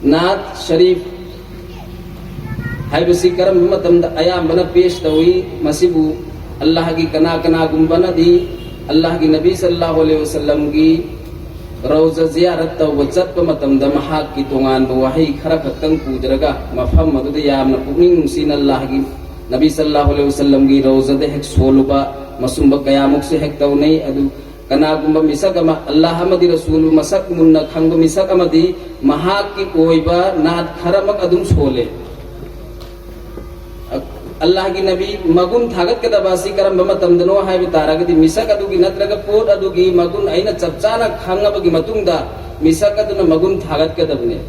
ꯅꯥꯠ ꯁꯔꯤꯐ ꯍꯥꯏꯕꯁꯤ ꯀꯔꯝꯕ ꯃꯇꯝꯗ ꯑꯌꯥꯝꯕꯅ ꯄꯦꯁ ꯇꯧꯏ? ꯃꯁꯤꯕꯨ ꯑꯜꯂꯥꯍꯒꯤ ꯀꯅꯥ ꯀꯅꯥꯒꯨꯝꯕꯅꯗꯤ ꯑꯜꯂꯥꯍꯒꯤ ꯅꯕꯤ ꯁꯜꯂꯜꯂꯥꯍꯨ ꯑꯂꯩꯍꯤ ꯋꯥꯁꯜꯂꯝꯒꯤ ꯔꯧꯖ ꯖꯤꯌꯥꯔꯠ ꯇꯧꯕ ꯆꯠꯄ ꯃꯇꯝꯗ ꯃꯍꯥꯛꯀꯤ ꯇꯣꯉꯥꯟꯕ ꯋꯥꯍꯩ ꯈꯔ ꯈꯛꯇꯪ ꯄꯨꯗ꯭ꯔꯒ ꯃꯐꯝ ꯑꯗꯨꯗ ꯌꯥꯝꯅ ꯄꯨꯛꯅꯤꯡ ꯅꯨꯡꯁꯤꯅ ꯑꯜꯂꯥꯍꯒꯤ ꯅꯕꯤ ꯁꯜꯂꯜꯂꯥꯍꯨ ꯑꯂꯩꯍꯤ ꯋꯥꯁꯜꯂꯝꯒꯤ ꯔꯧꯖꯗ ꯍꯦꯛ ꯁꯣꯜꯂꯨꯕ, ꯃꯁꯨꯝꯕ ꯀꯌꯥꯃꯨꯛꯁꯨ ꯍꯦꯛ ꯇꯧꯅꯩ꯫ ꯑꯗꯨ ꯀꯅꯥꯒꯨꯝꯕ ꯃꯤꯁꯛ ꯑꯃ ꯑꯜꯂꯥꯍ ꯑꯃꯗꯤ ꯔꯁꯨꯜ ꯃꯁꯛ ꯃꯨꯟꯅ ꯈꯪꯕ ꯃꯤꯁꯛ ꯑꯃꯗꯤ ꯃꯍꯥꯛꯀꯤ ꯑꯣꯏꯕ ꯅꯥꯠ ꯈꯔꯃꯛ ꯑꯗꯨꯝ ꯁꯣꯜꯂꯦ꯫ ꯑꯜꯂꯥꯍꯒꯤ ꯅꯕꯤ ꯃꯒꯨꯟ ꯊꯥꯒꯠꯀꯗꯕ ꯑꯁꯤ ꯀꯔꯝꯕ ꯃꯇꯝꯗꯅꯣ ꯍꯥꯏꯕ ꯇꯥꯔꯒꯗꯤ, ꯃꯤꯁꯛ ꯑꯗꯨꯒꯤ ꯅꯠꯇ꯭ꯔꯒ ꯄꯣꯠ ꯑꯗꯨꯒꯤ ꯃꯒꯨꯟ ꯑꯩꯅ ꯆꯞ ꯆꯥꯅ ꯈꯪꯉꯕꯒꯤ ꯃꯇꯨꯡꯗ ꯃꯤꯁꯛ ꯑꯗꯨꯅ ꯃꯒꯨꯟ ꯊꯥꯒꯠꯀꯗꯕꯅꯤ꯫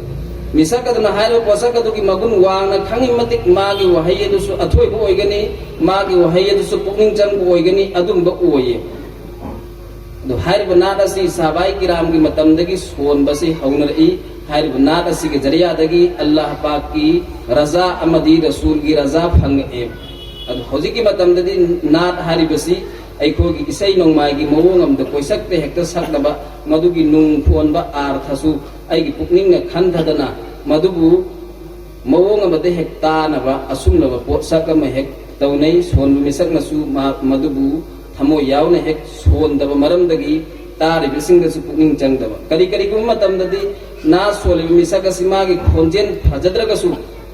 ꯃꯤꯁꯛ ꯑꯗꯨꯅ ꯍꯥꯏꯔꯤꯕ ꯄꯣꯠꯁꯛ ꯑꯗꯨꯒꯤ ꯃꯒꯨꯟ ꯋꯥꯡꯅ ꯈꯪꯉꯤ ꯃꯇꯤꯛ ꯃꯥꯒꯤ ꯋꯥꯍꯩ ꯑꯗꯨꯁꯨ ꯑꯊꯣꯏꯕ ꯑꯣꯏꯒꯅꯤ, ꯃꯥꯒꯤ ꯋꯥꯍꯩ ꯑꯗꯨꯁꯨ ꯄꯨꯛꯅꯤꯡ ꯆꯪꯕ ꯑꯣꯏꯒꯅꯤ, ꯑꯗꯨꯝꯕ ꯑꯣꯏꯌꯦ꯫ ꯑꯗꯣ ꯍꯥꯏꯔꯤꯕ ꯅꯥꯠ ꯑꯁꯤ ꯁꯍꯥꯕꯥꯏ ꯀꯤꯔꯥꯝꯒꯤ ꯃꯇꯝꯗꯒꯤ ꯁꯣꯟꯕꯁꯤ ꯍꯧꯅꯔꯛꯏ꯫ ꯍꯥꯏꯔꯤꯕ ꯅꯥꯠ ꯑꯁꯤꯒꯤ ꯖꯔꯤꯌꯥꯗꯒꯤ ꯑꯜꯂꯥꯍ ꯄꯥꯛꯀꯤ ꯔꯖꯥ ꯑꯃꯗꯤ ꯔꯁꯨꯜꯒꯤ ꯔꯖꯥ ꯐꯪꯉꯛꯑꯦ꯫ ꯑꯗꯣ ꯍꯧꯖꯤꯛꯀꯤ ꯃꯇꯝꯗꯗꯤ ꯅꯥꯠ ꯍꯥꯏꯔꯤꯕꯁꯤ ꯑꯩꯈꯣꯏꯒꯤ ꯏꯁꯩ ꯅꯣꯡꯃꯥꯏꯒꯤ ꯃꯑꯣꯡ ꯑꯃꯗ ꯀꯣꯏꯁꯛꯇ ꯍꯦꯛꯇ ꯁꯛꯅꯕ, ꯃꯗꯨꯒꯤ ꯅꯨꯡ ꯐꯣꯟꯕ ꯑꯥꯔꯊꯁꯨ ꯑꯩꯒꯤ ꯄꯨꯛꯅꯤꯡꯅ ꯈꯟꯊꯗꯅ ꯃꯗꯨꯕꯨ ꯃꯑꯣꯡ ꯑꯃꯗ ꯍꯦꯛ ꯇꯥꯅꯕ ꯑꯁꯨꯝꯂꯕ ꯄꯣꯠꯁꯛ ꯑꯃ ꯍꯦꯛ ꯇꯧꯅꯩ꯫ ꯁꯣꯟꯕ ꯃꯤꯁꯛꯅꯁꯨ ꯃꯥ-, ꯃꯗꯨꯕꯨ ꯊꯃꯣꯏ ꯌꯥꯎꯅ ꯍꯦꯛ ꯁꯣꯟꯗꯕ ꯃꯔꯝꯗꯒꯤ ꯇꯥꯔꯤꯕꯁꯤꯡꯗꯁꯨ ꯄꯨꯛꯅꯤꯡ ꯆꯪꯗꯕ꯫ ꯀꯔꯤ ꯀꯔꯤꯒꯨꯝꯕ ꯃꯇꯝꯗꯗꯤ ꯅꯥꯠ ꯁꯣꯜꯂꯤꯕ ꯃꯤꯁꯛ ꯑꯁꯤ ꯃꯥꯒꯤ ꯈꯣꯟꯖꯦꯜ ꯐꯖꯗ꯭ꯔꯒꯁꯨ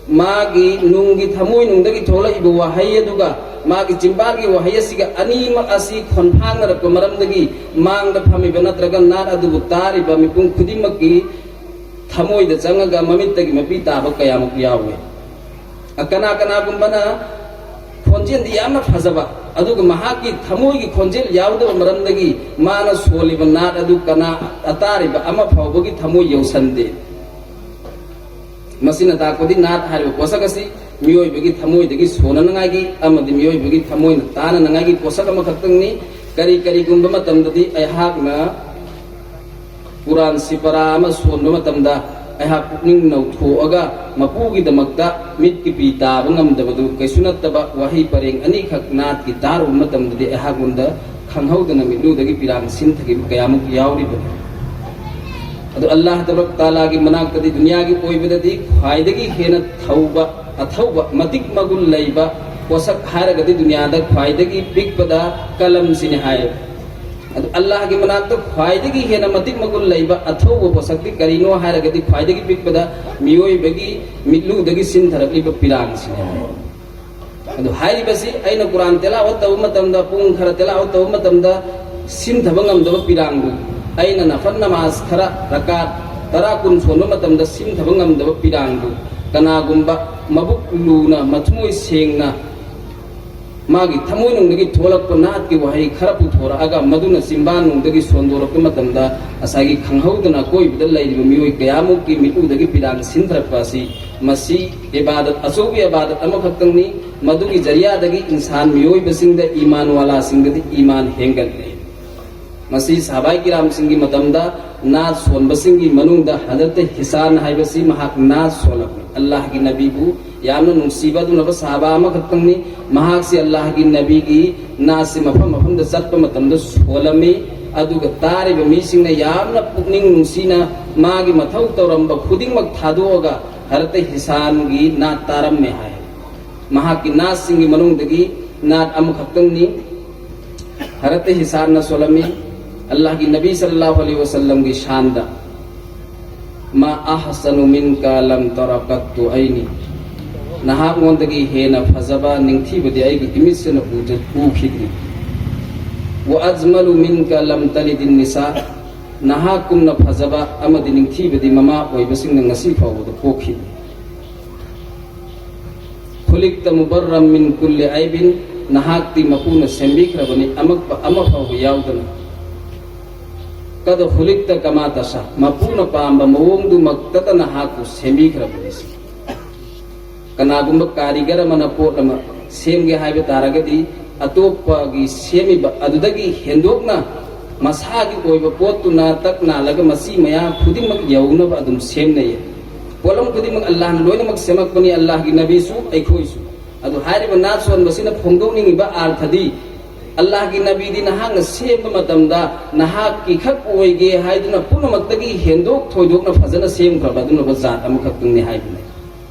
ꯃꯥꯒꯤ ꯅꯨꯡꯒꯤ ꯊꯃꯣꯏꯅꯨꯡꯗꯒꯤ ꯊꯣꯛꯂꯛꯏꯕ ꯋꯥꯍꯩ ꯑꯗꯨꯒ ꯃꯥꯒꯤ ꯆꯤꯟꯕꯥꯜꯒꯤ ꯋꯥꯍꯩ ꯑꯁꯤꯒ ꯑꯅꯤꯃꯛ ꯑꯁꯤ ꯈꯣꯟꯐꯥꯡꯅꯔꯛꯄ ꯃꯔꯝꯗꯒꯤ ꯃꯥꯡꯗ ꯐꯝꯃꯤꯕ ꯅꯠꯇ꯭ꯔꯒ ꯅꯥꯠ ꯑꯗꯨꯕꯨ ꯇꯥꯔꯤꯕ ꯃꯤꯄꯨꯝ ꯈꯨꯗꯤꯡꯃꯛꯀꯤ ꯊꯃꯣꯏꯗ ꯆꯪꯉꯒ ꯃꯃꯤꯠꯇꯒꯤ ꯃꯄꯤ ꯇꯥꯕ ꯀꯌꯥꯃꯨꯛ ꯌꯥꯎꯏ꯫ ꯀꯅꯥ ꯀꯅꯥꯒꯨꯝꯕꯅ ꯈꯣꯟꯖꯦꯜꯗꯤ ꯌꯥꯝꯅ ꯐꯖꯕ, ꯑꯗꯨꯒ ꯃꯍꯥꯛꯀꯤ ꯊꯃꯣꯏꯒꯤ ꯈꯣꯟꯖꯦꯜ ꯌꯥꯎꯗꯕ ꯃꯔꯝꯗꯒꯤ ꯃꯥꯅ ꯁꯣꯜꯂꯤꯕ ꯅꯥꯠ ꯑꯗꯨ ꯀꯅꯥ ꯑꯇꯥꯔꯤꯕ ꯑꯃ ꯐꯥꯎꯕꯒꯤ ꯊꯃꯣꯏ ꯌꯧꯁꯟꯗꯦ꯫ ꯃꯁꯤꯅ ꯇꯥꯛꯄꯗꯤ ꯅꯥꯠ ꯍꯥꯏꯔꯤꯕ ꯄꯣꯠꯁꯛ ꯑꯁꯤ ꯃꯤꯑꯣꯏꯕꯒꯤ ꯊꯃꯣꯏꯗꯒꯤ ꯁꯣꯟꯅꯅꯉꯥꯏꯒꯤ ꯑꯃꯗꯤ ꯃꯤꯑꯣꯏꯕꯒꯤ ꯊꯃꯣꯏꯅ ꯇꯥꯅꯅꯉꯥꯏꯒꯤ ꯄꯣꯠꯁꯛ ꯑꯃꯈꯛꯇꯪꯅꯤ꯫ ꯀꯔꯤ ꯀꯔꯤꯒꯨꯝꯕ ꯃꯇꯝꯗꯗꯤ ꯑꯩꯍꯥꯛꯅ ꯀꯨꯔꯥꯟ ꯁꯤꯄꯥꯔꯥ ꯑꯃ ꯁꯣꯟꯕ ꯃꯇꯝꯗ ꯑꯩꯍꯥꯛ ꯄꯨꯛꯅꯤꯡ ꯅꯧꯊꯣꯛꯑꯒ ꯃꯄꯨꯒꯤꯗꯃꯛꯇ ꯃꯤꯠꯀꯤ ꯄꯤ ꯇꯥꯕ ꯉꯝꯗꯕꯗꯨ ꯀꯩꯁꯨ ꯅꯠꯇꯕ ꯋꯥꯍꯩ ꯄꯔꯦꯡ ꯑꯅꯤꯈꯛ ꯅꯥꯠꯀꯤ ꯇꯥꯔꯨꯕ ꯃꯇꯝꯗꯗꯤ ꯑꯩꯍꯥꯛꯉꯣꯟꯗ ꯈꯪꯍꯧꯗꯅ ꯃꯤꯠꯂꯨꯗꯒꯤ ꯄꯤꯔꯥꯡ ꯁꯤꯟꯊꯈꯤꯕ ꯀꯌꯥꯃꯨꯛ ꯌꯥꯎꯔꯤꯕꯅꯤ꯫ ꯑꯗꯨ ꯑꯜꯂꯥꯍ ꯇꯕꯥꯔꯛ ꯇꯥꯂꯥꯒꯤ ꯃꯅꯥꯛꯇꯗꯤ ꯗꯨꯅꯤꯌꯥꯒꯤ ꯑꯣꯏꯕꯗꯗꯤ ꯈ꯭ꯋꯥꯏꯗꯒꯤ ꯍꯦꯟꯅ ꯊꯧꯕ, ꯑꯊꯧꯕ, ꯃꯇꯤꯛ ꯃꯒꯨꯟ ꯂꯩꯕ ꯄꯣꯠꯁꯛ ꯍꯥꯏꯔꯒꯗꯤ ꯗꯨꯅꯤꯌꯥꯗ ꯈ꯭ꯋꯥꯏꯗꯒꯤ ꯄꯤꯛꯄꯗ ꯀꯂꯝꯁꯤꯅꯤ ꯍꯥꯏ꯫ ꯑꯗꯨ ꯑꯜꯂꯥꯍꯒꯤ ꯃꯅꯥꯛꯇ ꯈ꯭ꯋꯥꯏꯗꯒꯤ ꯍꯦꯟꯅ ꯃꯇꯤꯛ ꯃꯒꯨꯟ ꯂꯩꯕ ꯑꯊꯧꯕ ꯄꯣꯠꯁꯛꯇꯤ ꯀꯔꯤꯅꯣ ꯍꯥꯏꯔꯒꯗꯤ ꯈ꯭ꯋꯥꯏꯗꯒꯤ ꯄꯤꯛꯄꯗ ꯃꯤꯑꯣꯏꯕꯒꯤ ꯃꯤꯠꯂꯨꯗꯒꯤ ꯁꯤꯟꯊꯔꯛꯂꯤꯕ ꯄꯤꯔꯥꯡꯁꯤꯅꯤ ꯍꯥꯏ꯫ ꯑꯗꯨ ꯍꯥꯏꯔꯤꯕꯁꯤ ꯑꯩꯅ ꯀꯨꯔꯥꯟ ꯇꯦꯂꯥꯋꯠ ꯇꯧꯕ ꯃꯇꯝꯗ, ꯄꯨꯡ ꯈꯔ ꯇꯦꯂꯥꯋꯠ ꯇꯧꯕ ꯃꯇꯝꯗ ꯁꯤꯟꯊꯕ ꯉꯝꯗꯕ ꯄꯤꯔꯥꯡꯗꯨ, ꯑꯩꯅ ꯅꯐꯜ ꯅꯃꯥꯖ ꯈꯔ ꯔꯀꯥꯠ ꯇꯔꯥ ꯀꯨꯟ ꯁꯣꯟꯕ ꯃꯇꯝꯗ ꯁꯤꯟꯊꯕ ꯉꯝꯗꯕ ꯄꯤꯔꯥꯡꯗꯨ, ꯀꯅꯥꯒꯨꯝꯕ ꯃꯕꯨꯛ ꯂꯨꯅ, ꯃꯊꯃꯣꯏ ꯁꯦꯡꯅ, ꯃꯥꯒꯤ ꯊꯃꯣꯏꯅꯨꯡꯗꯒꯤ ꯊꯣꯛꯂꯛꯄ ꯅꯥꯠꯀꯤ ꯋꯥꯍꯩ ꯈꯔ ꯄꯨꯊꯣꯔꯛꯑꯒ ꯃꯗꯨꯅ ꯆꯤꯝꯕꯥꯟꯅꯨꯡꯗꯒꯤ ꯁꯣꯟꯗꯣꯔꯛꯄ ꯃꯇꯝꯗ ꯉꯁꯥꯏꯒꯤ ꯈꯪꯍꯧꯗꯅ ꯑꯀꯣꯏꯕꯗ ꯂꯩꯔꯤꯕ ꯃꯤꯑꯣꯏ ꯀꯌꯥꯃꯨꯛꯀꯤ ꯃꯤꯠꯂꯨꯗꯒꯤ ꯄꯤꯔꯥꯡ ꯁꯤꯟꯊꯔꯛꯄ ꯑꯁꯤ, ꯃꯁꯤ ꯏꯕꯥꯗꯠ, ꯑꯆꯧꯕ ꯏꯕꯥꯗꯠ ꯑꯃꯈꯛꯇꯪꯅꯤ꯫ ꯃꯗꯨꯒꯤ ꯖꯔꯤꯌꯥꯗꯒꯤ ꯏꯟꯁꯥꯟ ꯃꯤꯑꯣꯏꯕꯁꯤꯡꯗ, ꯏꯃꯥꯟ ꯋꯥꯂꯥꯁꯤꯡꯗꯗꯤ ꯏꯃꯥꯟ ꯍꯦꯟꯒꯠꯂꯤ꯫ ꯃꯁꯤ ꯁꯍꯥꯕꯥꯏ ꯀꯤꯔꯥꯝꯁꯤꯡꯒꯤ ꯃꯇꯝꯗ ꯅꯥꯠ ꯁꯣꯟꯕꯁꯤꯡꯒꯤ ꯃꯅꯨꯡꯗ ꯍꯖꯔꯠ ꯍꯤꯁꯥꯟ ꯍꯥꯏꯕꯁꯤ ꯃꯍꯥꯛ ꯅꯥꯠ ꯁꯣꯜꯂꯝꯃꯤ꯫ ꯑꯜꯂꯥꯍꯒꯤ ꯅꯕꯤꯕꯨ ꯌꯥꯝꯅ ꯅꯨꯡꯁꯤꯕ ꯑꯗꯨꯒꯨꯝꯂꯕ ꯁꯍꯥꯕꯥ ꯑꯃꯈꯛꯇꯪꯅꯤ꯫ ꯃꯍꯥꯛꯁꯤ ꯑꯜꯂꯥꯍꯒꯤ ꯅꯕꯤꯒꯤ ꯅꯥꯠꯁꯤ ꯃꯐꯝ ꯃꯐꯝꯗ ꯆꯠꯄ ꯃꯇꯝꯗ ꯁꯣꯜꯂꯝꯃꯤ꯫ ꯑꯗꯨꯒ ꯇꯥꯔꯤꯕ ꯃꯤꯁꯤꯡꯅ ꯌꯥꯝꯅ ꯄꯨꯛꯅꯤꯡ ꯅꯨꯡꯁꯤꯅ ꯃꯥꯒꯤ ꯃꯊꯧ ꯇꯧꯔꯝꯕ ꯈꯨꯗꯤꯡꯃꯛ ꯊꯥꯗꯣꯛꯑꯒ ꯍꯖꯔꯠ ꯍꯤꯁꯥꯟꯒꯤ ꯅꯥꯠ ꯇꯥꯔꯝꯃꯦ ꯍꯥꯏ꯫ ꯃꯍꯥꯛꯀꯤ ꯅꯥꯠꯁꯤꯡꯒꯤ ꯃꯅꯨꯡꯗꯒꯤ ꯅꯥꯠ ꯑꯃꯈꯛꯇꯪꯅꯤ꯫ ꯍꯖꯔꯠ ꯍꯤꯁꯥꯟꯅ ꯁꯣꯜꯂꯝꯃꯤ, ꯑꯜꯂꯥꯍꯒꯤ ꯅꯕꯤ ꯁꯜꯂꯜꯂꯥꯍꯨ ꯑꯂꯩꯍꯤ ꯋꯁꯜꯂꯝꯒꯤ ꯁꯥꯟꯗ, "ꯃꯥ ꯑꯍꯁꯅꯨ ꯃꯤꯟꯀ ꯂꯝ ꯇꯔ ꯀꯠꯇꯨ ꯑꯩꯅꯤ꯫ ꯅꯍꯥꯛꯉꯣꯟꯗꯒꯤ ꯍꯦꯟꯅ ꯐꯖꯕ ꯅꯤꯡꯊꯤꯕꯗꯤ ꯑꯩꯒꯤ ꯏꯃꯤꯠꯁꯤꯅ ꯎꯖ-, ꯎꯈꯤꯗ꯭ꯔꯤ꯫ ꯋꯥ ꯑꯖꯃꯂꯨ ꯃꯤꯟꯀ ꯂꯝ ꯇꯂꯤꯗꯤꯟ ꯅꯤꯁꯥ꯫ ꯅꯍꯥꯛꯀꯨꯝꯅ ꯐꯖꯕ ꯑꯃꯗꯤ ꯅꯤꯡꯊꯤꯕꯗꯤ ꯃꯃꯥ ꯑꯣꯏꯕꯁꯤꯡꯅ ꯉꯁꯤ ꯐꯥꯎꯕꯗ ꯄꯣꯛꯈꯤꯗ꯭ꯔꯤ꯫ ꯈꯨꯂꯤꯛꯇ ꯃꯨꯕꯔꯔꯝ ꯃꯤꯟ ꯀꯨꯜꯂꯤ ꯑꯥꯏꯕꯤꯟ, ꯅꯍꯥꯛꯇꯤ ꯃꯄꯨꯅ ꯁꯦꯝꯕꯤꯈ꯭ꯔꯕꯅꯤ, ꯑꯃꯛꯄ ꯑꯃ ꯐꯥꯎꯕ ꯌꯥꯎꯗꯅ꯫ ꯈꯨꯂꯤꯛꯇ ꯀꯃꯥ ꯇꯁꯥ, ꯃꯄꯨꯅ ꯄꯥꯝꯕ ꯃꯑꯣꯡꯗꯨꯃꯛꯇꯗ ꯅꯍꯥꯛꯄꯨ ꯁꯦꯝꯕꯤꯈ꯭ꯔꯕꯅꯤ꯫ ꯀꯅꯥꯒꯨꯝꯕ ꯀꯥꯔꯤꯒꯔ ꯑꯃꯅ ꯄꯣꯠ ꯑꯃ ꯁꯦꯝꯒꯦ ꯍꯥꯏꯕ ꯇꯥꯔꯒꯗꯤ, ꯑꯇꯣꯞꯄꯒꯤ ꯁꯦꯝꯃꯤꯕ ꯑꯗꯨꯗꯒꯤ ꯍꯦꯟꯗꯣꯛꯅ ꯃꯁꯥꯒꯤ ꯑꯣꯏꯕ ꯄꯣꯠꯇꯨꯅ ꯇꯛ ꯅꯥꯜꯂꯒ ꯃꯁꯤ ꯃꯌꯥꯝ ꯈꯨꯗꯤꯡꯃꯛ ꯌꯧꯅꯕ ꯑꯗꯨꯝ ꯁꯦꯝꯅꯩ꯫ ꯄꯣꯠꯂꯝ ꯈꯨꯗꯤꯡꯃꯛ ꯑꯜꯂꯥꯍꯅ ꯂꯣꯏꯅꯃꯛ ꯁꯦꯝꯃꯛꯄꯅꯤ, ꯑꯜꯂꯥꯍꯒꯤ ꯅꯕꯤꯁꯨ, ꯑꯩꯈꯣꯏꯁꯨ꯫ ꯑꯗꯨ ꯍꯥꯏꯔꯤꯕ ꯅꯥꯠ ꯁꯣꯟꯕꯁꯤꯅ ꯐꯣꯡꯗꯣꯛꯅꯤꯡꯉꯤꯕ ꯑꯥꯔꯊꯗꯤ, ꯑꯜꯂꯥꯍꯒꯤ ꯅꯕꯤꯗꯤ ꯅꯍꯥꯛꯅ ꯁꯦꯝꯕ ꯃꯇꯝꯗ ꯅꯍꯥꯛꯀꯤ ꯈꯛ ꯑꯣꯏꯒꯦ ꯍꯥꯏꯗꯨꯅ ꯄꯨꯝꯅꯃꯛꯇꯒꯤ ꯍꯦꯟꯗꯣꯛ ꯊꯣꯏꯗꯣꯛꯅ ꯐꯖꯅ ꯁꯦꯝꯈ꯭ꯔꯕ ꯑꯗꯨꯒꯨꯝꯂꯕ ꯖꯥꯠ ꯑꯃꯈꯛꯇꯪꯅꯤ ꯍꯥꯏꯕꯅꯤ꯫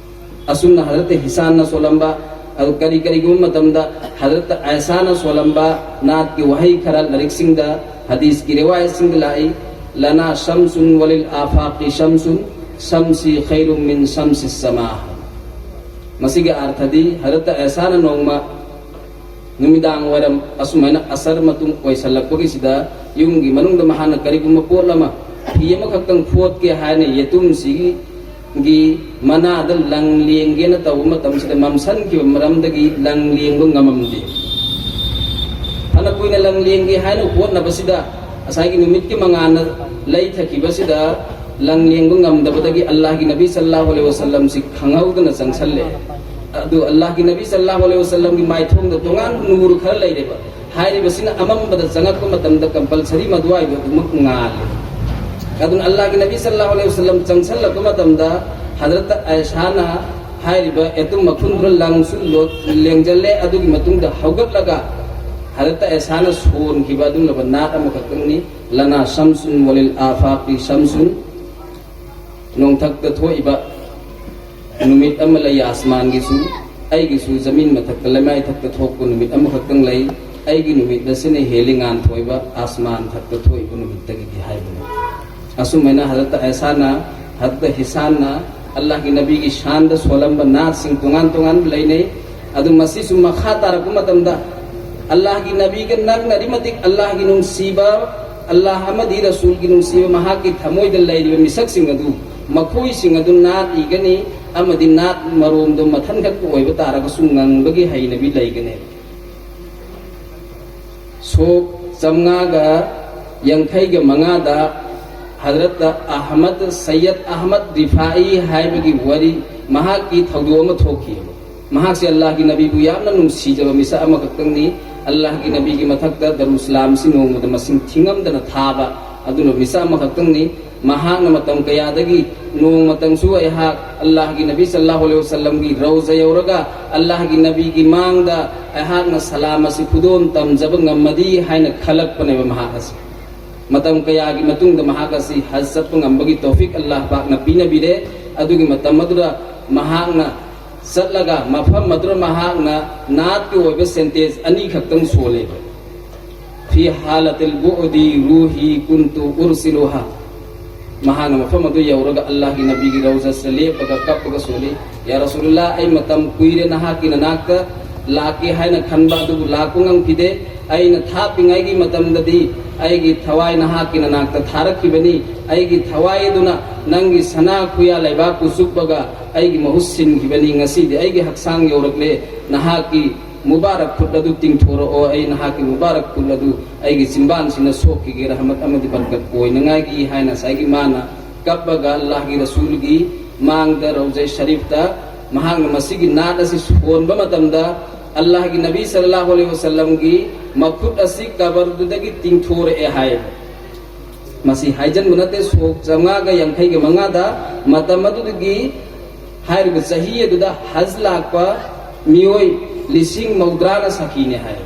ꯑꯁꯨꯝꯅ ꯍꯖꯔꯠ ꯍꯤꯁꯥꯟꯅ ꯁꯣꯜꯂꯝꯕ, ꯑꯗꯨ ꯀꯔꯤ ꯀꯔꯤꯒꯨꯝꯕ ꯃꯇꯝꯗ ꯍꯖꯔꯠ ꯑꯥꯏꯁꯥꯅ ꯁꯣꯜꯂꯝꯕ ꯅꯥꯠꯀꯤ ꯋꯥꯍꯩ ꯈꯔ ꯂꯥꯏꯔꯤꯛꯁꯤꯡꯗ, ꯍꯗꯤꯁꯀꯤ ꯔꯤꯋꯥꯌꯠꯁꯤꯡꯗ ꯂꯥꯛꯏ, "ꯂꯅꯥ ꯁꯝꯁꯨꯟ ꯋꯥꯂꯤꯜ ꯑꯥꯐꯥꯀꯤ ꯁꯝꯁꯨꯟ, ꯁꯝꯁꯤ ꯈꯩꯔꯨꯝ ꯃꯤꯟ ꯁꯝꯁꯤ ꯁꯃꯥ"꯫ ꯃꯁꯤꯒꯤ ꯑꯥꯔꯊꯗꯤ, ꯍꯖꯔꯠ ꯑꯥꯏꯁꯥꯅ ꯅꯣꯡꯃ ꯅꯨꯃꯤꯗꯥꯡ ꯋꯥꯏꯔꯝ ꯑꯁꯨꯃꯥꯏꯅ ꯑꯁꯔ ꯃꯇꯨꯡ ꯑꯣꯏꯁꯜꯂꯛꯄꯒꯤꯁꯤꯗ ꯌꯨꯝꯒꯤ ꯃꯅꯨꯡꯗ ꯃꯍꯥꯛꯅ ꯀꯔꯤꯒꯨꯝꯕ ꯄꯣꯠ ꯑꯃ, ꯐꯤ ꯑꯃꯈꯛꯇꯪ ꯐꯣꯠꯀꯦ ꯍꯥꯏꯅ ꯌꯦꯇꯨꯝꯁꯤꯒꯤ ꯃꯅꯥꯗ ꯂꯪ ꯂꯦꯡꯒꯦꯅ ꯇꯧꯕ ꯃꯇꯝꯁꯤꯗ ꯃꯝꯁꯟꯈꯤꯕ ꯃꯔꯝꯗꯒꯤ ꯂꯪ ꯂꯦꯡꯕ ꯉꯝꯃꯝꯗꯦ꯫ ꯐꯅ ꯀꯨꯏꯅ ꯂꯪ ꯂꯦꯡꯒꯦ ꯍꯥꯏꯅ ꯍꯣꯠꯅꯕꯁꯤꯗ ꯉꯁꯥꯏꯒꯤ ꯅꯨꯃꯤꯠꯀꯤ ꯃꯉꯥꯜꯅ ꯂꯩꯊꯈꯤꯕꯁꯤꯗ ꯂꯪ ꯂꯦꯡꯕ ꯉꯝꯗꯕꯗꯒꯤ ꯑꯜꯂꯥꯍꯒꯤ ꯅꯕꯤ ꯁꯜꯂꯜꯂꯥꯍꯨ ꯑꯂꯩꯍꯤ ꯋꯥꯁꯜꯂꯝꯁꯤ ꯈꯪꯍꯧꯗꯅ ꯆꯪꯁꯜꯂꯦ꯫ ꯑꯗꯨ ꯑꯜꯂꯥꯍꯒꯤ ꯅꯕꯤ ꯁꯜꯂꯜꯂꯥꯍꯨ ꯑꯂꯩꯍꯤ ꯋꯥꯁꯜꯂꯝꯒꯤ ꯃꯥꯏꯊꯣꯡꯗ ꯇꯣꯉꯥꯟꯕ ꯅꯨꯔ ꯈꯔ ꯂꯩꯔꯦꯕ꯫ ꯍꯥꯏꯔꯤꯕꯁꯤꯅ ꯑꯃꯝꯕꯗ ꯆꯪꯉꯛꯄ ꯃꯇꯝꯗ ꯀꯝꯄꯜꯁꯔꯤ ꯃꯗꯨꯋꯥꯏꯗꯣ ꯑꯗꯨꯃꯛ ꯉꯥꯜꯂꯦ꯫ ꯑꯗꯨꯅ ꯑꯜꯂꯥꯍꯒꯤ ꯅꯕꯤ ꯁꯜꯂꯜꯂꯥꯍꯨ ꯑꯂꯩꯍꯤ ꯋꯥꯁꯜꯂꯝ ꯆꯪꯁꯜꯂꯛꯄ ꯃꯇꯝꯗ ꯍꯖꯔꯠ ꯑꯥꯏꯁꯥꯅ ꯍꯥꯏꯔꯤꯕ ꯌꯦꯇꯨꯝ ꯃꯈꯨꯟꯗꯨꯅ ꯂꯪꯁꯨ ꯂꯣ-, ꯂꯦꯡꯖꯜꯂꯦ꯫ ꯑꯗꯨꯒꯤ ꯃꯇꯨꯡꯗ ꯍꯧꯒꯠꯂꯒ ꯍꯖꯔꯠ ꯑꯥꯏꯁꯥꯅ ꯁꯣꯟꯈꯤꯕ ꯑꯗꯨꯒꯨꯝꯂꯕ ꯅꯥꯠ ꯑꯃꯈꯛꯇꯪꯅꯤ꯫ "ꯂꯅꯥ ꯁꯝꯁꯨꯟ ꯋꯥꯂꯤꯜ ꯑꯥꯐꯥꯀꯤ ꯁꯝꯁꯨꯟ", ꯅꯣꯡꯊꯛꯇ ꯊꯣꯛꯏꯕ ꯅꯨꯃꯤꯠ ꯑꯃ ꯂꯩ ꯑꯥꯁꯃꯥꯟꯒꯤꯁꯨ, ꯑꯩꯒꯤꯁꯨ ꯖꯃꯤꯟ ꯃꯊꯛꯇ ꯂꯩꯃꯥꯏ ꯊꯛꯇ ꯊꯣꯛꯄ ꯅꯨꯃꯤꯠ ꯑꯃꯈꯛꯇꯪ ꯂꯩ꯫ ꯑꯩꯒꯤ ꯅꯨꯃꯤꯠ ꯑꯁꯤꯅ ꯍꯦꯜꯂꯤ ꯉꯥꯟꯊꯣꯏꯕ ꯑꯥꯁꯃꯥꯟ ꯊꯛꯇ ꯊꯣꯛꯏꯕ ꯅꯨꯃꯤꯠꯇꯒꯤꯗꯤ ꯍꯥꯏꯕꯅꯤ꯫ ꯑꯁꯨꯃꯥꯏꯅ ꯍꯖꯔꯠ ꯑꯥꯏꯁꯥꯅ, ꯍꯖꯔꯠ ꯍꯤꯁꯥꯟꯅ ꯑꯜꯂꯥꯍꯒꯤ ꯅꯕꯤꯒꯤ ꯁꯥꯟꯗ ꯁꯣꯜꯂꯝꯕ ꯅꯥꯠꯁꯤꯡ ꯇꯣꯉꯥꯟ ꯇꯣꯉꯥꯟꯕ ꯂꯩꯅꯩ꯫ ꯑꯗꯨ ꯃꯁꯤꯁꯨ ꯃꯈꯥ ꯇꯥꯔꯛꯄ ꯃꯇꯝꯗ ꯑꯜꯂꯥꯍꯒꯤ ꯅꯕꯤꯒ ꯅꯛꯅꯔꯤ ꯃꯇꯤꯛ ꯑꯜꯂꯥꯍꯒꯤ ꯅꯨꯡꯁꯤꯕ, ꯑꯜꯂꯥꯍ ꯑꯃꯗꯤ ꯔꯁꯨꯜꯒꯤ ꯅꯨꯡꯁꯤꯕ, ꯃꯍꯥꯛꯀꯤ ꯊꯃꯣꯏꯗ ꯂꯩꯔꯤꯕ ꯃꯤꯁꯛꯁꯤꯡ ꯑꯗꯨ, ꯃꯈꯣꯏꯁꯤꯡ ꯑꯗꯨ ꯅꯥꯠ ꯏꯒꯅꯤ ꯑꯃꯗꯤ ꯅꯥꯠ ꯃꯔꯣꯝꯗꯣ ꯃꯊꯟꯈꯛꯇ ꯑꯣꯏꯕ ꯇꯥꯔꯒꯁꯨ ꯉꯪꯕꯒꯤ ꯍꯩꯅꯕꯤ ꯂꯩꯒꯅꯤ꯫ ꯁꯣꯛ ꯆꯥꯝꯃꯉꯥꯒ ꯌꯥꯡꯈꯩꯒ ꯃꯉꯥꯗ ꯍꯖꯔꯠ ꯑꯍꯃꯗ, ꯁꯩꯌꯗ ꯑꯍꯃꯗ ꯔꯤꯐꯥꯏ ꯍꯥꯏꯕꯒꯤ ꯋꯥꯔꯤ, ꯃꯍꯥꯛꯀꯤ ꯊꯧꯗꯣꯛ ꯑꯃ ꯊꯣꯛꯈꯤꯑꯕ꯫ ꯃꯍꯥꯛꯁꯦ ꯑꯜꯂꯥꯍꯒꯤ ꯅꯕꯤꯕꯨ ꯌꯥꯝꯅ ꯅꯨꯡꯁꯤꯖꯕ ꯃꯤꯁꯛ ꯑꯃꯈꯛꯇꯪꯅꯤ꯫ ꯑꯜꯂꯥꯍꯒꯤ ꯅꯕꯤꯒꯤ ꯃꯊꯛꯇ ꯗꯔꯨꯁꯂꯥꯝꯁꯤ ꯅꯣꯡꯃꯗ ꯃꯁꯤꯡ ꯊꯤꯉꯝꯗꯅ ꯊꯥꯕ ꯑꯗꯨꯅ ꯃꯤꯁꯛ ꯑꯃꯈꯛꯇꯪꯅꯤ꯫ ꯃꯍꯥꯛꯅ ꯃꯇꯝ ꯀꯌꯥꯗꯒꯤ ꯅꯣꯡꯃꯇꯪꯁꯨ ꯑꯩꯍꯥꯛ ꯑꯜꯂꯥꯍꯒꯤ ꯅꯕꯤ ꯁꯜꯂꯥꯍꯨ ꯑꯂꯩꯍꯤ ꯋꯥꯁꯜꯂꯝꯒꯤ ꯔꯧꯖ ꯌꯧꯔꯒ ꯑꯜꯂꯥꯍꯒꯤ ꯅꯕꯤꯒꯤ ꯃꯥꯡꯗ ꯑꯩꯍꯥꯛꯅ ꯁꯂꯥꯝ ꯑꯁꯤ ꯈꯨꯗꯣꯜ ꯇꯝꯖꯕ ꯉꯝꯃꯗꯤ ꯍꯥꯏꯅ ꯈꯜꯂꯛꯄꯅꯦꯕ ꯃꯍꯥꯛ ꯑꯁꯤ꯫ ꯃꯇꯝ ꯀꯌꯥꯒꯤ ꯃꯇꯨꯡꯗ ꯃꯍꯥꯛ ꯑꯁꯤ ꯍꯖ ꯆꯠꯄ ꯉꯝꯕꯒꯤ ꯇꯧꯐꯤꯛ ꯑꯜꯂꯥꯍ ꯄꯥꯛꯅ ꯄꯤꯅꯕꯤꯔꯦ꯫ ꯑꯗꯨꯒꯤ ꯃꯇꯝ ꯑꯗꯨꯗ ꯃꯍꯥꯛꯅ ꯆꯠꯂꯒ ꯃꯐꯝ ꯑꯗꯨꯗ ꯃꯍꯥꯛꯅ ꯅꯥꯠꯀꯤ ꯑꯣꯏꯕ ꯁꯦꯟꯇꯦꯟꯁ ꯑꯅꯤꯈꯛꯇꯪ ꯁꯣꯜꯂꯦꯕ꯫ "ꯐꯤ ꯍꯥꯂꯇꯤꯜ ꯕꯨꯑꯗꯤ ꯔꯨꯍꯤ ꯀꯨꯟꯇꯨ ꯎꯔꯁꯤꯂꯨꯍꯥ"꯫ ꯃꯍꯥꯛꯅ ꯃꯐꯝ ꯑꯗꯨ ꯌꯧꯔꯒ ꯑꯜꯂꯥꯍꯒꯤ ꯅꯕꯤꯒꯤ ꯔꯧꯖꯁꯤꯗ ꯂꯦꯞꯄꯒ ꯀꯞꯄꯒ ꯁꯣꯜꯂꯤ, "ꯌꯥ ꯔꯁꯨꯂꯨꯜꯂꯥꯍ, ꯑꯩ ꯃꯇꯝ ꯀꯨꯏꯔꯦ ꯅꯍꯥꯛꯀꯤ ꯅꯅꯥꯛꯇ ꯂꯥꯛꯀꯦ ꯍꯥꯏꯅ ꯈꯟꯕ, ꯑꯗꯨꯕꯨ ꯂꯥꯛꯄ ꯉꯝꯈꯤꯗꯦ꯫ ꯑꯩꯅ ꯊꯥꯞꯄꯤꯉꯩꯒꯤ ꯃꯇꯝꯗꯗꯤ ꯑꯩꯒꯤ ꯊꯋꯥꯏ ꯅꯍꯥꯛꯀꯤ ꯅꯅꯥꯛꯇ ꯊꯥꯔꯛꯈꯤꯕꯅꯤ꯫ ꯑꯩꯒꯤ ꯊꯋꯥꯏ ꯑꯗꯨꯅ ꯅꯪꯒꯤ ꯁꯅꯥ ꯈꯨꯌꯥ ꯂꯩꯕꯥꯛꯄꯨ ꯆꯨꯞꯄꯒ ꯑꯩꯒꯤ ꯃꯍꯨꯠ ꯁꯤꯟꯈꯤꯕꯅꯤ꯫ ꯉꯁꯤꯗꯤ ꯑꯩꯒꯤ ꯍꯛꯆꯥꯡ ꯌꯧꯔꯛꯂꯦ꯫ ꯅꯍꯥꯛꯀꯤ ꯃꯨꯕꯥꯔꯛ ꯈꯨꯠ ꯑꯗꯨ ꯇꯤꯡꯊꯣꯔꯛꯑꯣ꯫ ꯑꯩ ꯅꯍꯥꯛꯀꯤ ꯃꯨꯕꯥꯔꯛ ꯈꯨꯠ ꯑꯗꯨ ꯑꯩꯒꯤ ꯆꯤꯟꯕꯥꯟꯁꯤꯅ ꯁꯣꯛꯈꯤꯒꯦ, ꯔꯍꯃꯠ ꯑꯃꯗꯤ ꯕꯔꯀꯠ ꯑꯣꯏꯅꯉꯥꯏꯒꯤ" ꯍꯥꯏꯅ ꯉꯁꯥꯏꯒꯤ ꯃꯥꯅ ꯀꯞꯄꯒ ꯑꯜꯂꯥꯍꯒꯤ ꯔꯁꯨꯜꯒꯤ ꯃꯥꯡꯗ ꯔꯧꯖ ꯁꯔꯤꯐꯇ ꯃꯍꯥꯛꯅ ꯃꯁꯤꯒꯤ ꯅꯥꯠ ꯑꯁꯤ ꯁꯣꯟꯕ ꯃꯇꯝꯗ, ꯑꯜꯂꯥꯍꯒꯤ ꯅꯕꯤ ꯁꯜꯂꯥꯍꯨ ꯑꯂꯩꯍꯤ ꯋꯥꯁꯜꯂꯝꯒꯤ ꯃꯈꯨꯠ ꯑꯁꯤ ꯀꯕꯔꯗꯨꯗꯒꯤ ꯇꯤꯡꯊꯣꯔꯛꯑꯦ ꯍꯥꯏ꯫ ꯃꯁꯤ ꯍꯥꯏꯖꯟꯕ ꯅꯠꯇꯦ, ꯁꯣꯛ ꯆꯥꯝꯃꯉꯥꯒ ꯌꯥꯡꯈꯩꯒ ꯃꯉꯥꯗ, ꯃꯇꯝ ꯑꯗꯨꯗꯒꯤ ꯍꯥꯏꯔꯤꯕ ꯆꯍꯤ ꯑꯗꯨꯗ ꯍꯖ ꯂꯥꯛꯄ ꯃꯤꯑꯣꯏ ꯂꯤꯁꯤꯡ ꯃꯧꯗ꯭ꯔꯥꯅ ꯁꯥꯈꯤꯅꯦ ꯍꯥꯏ꯫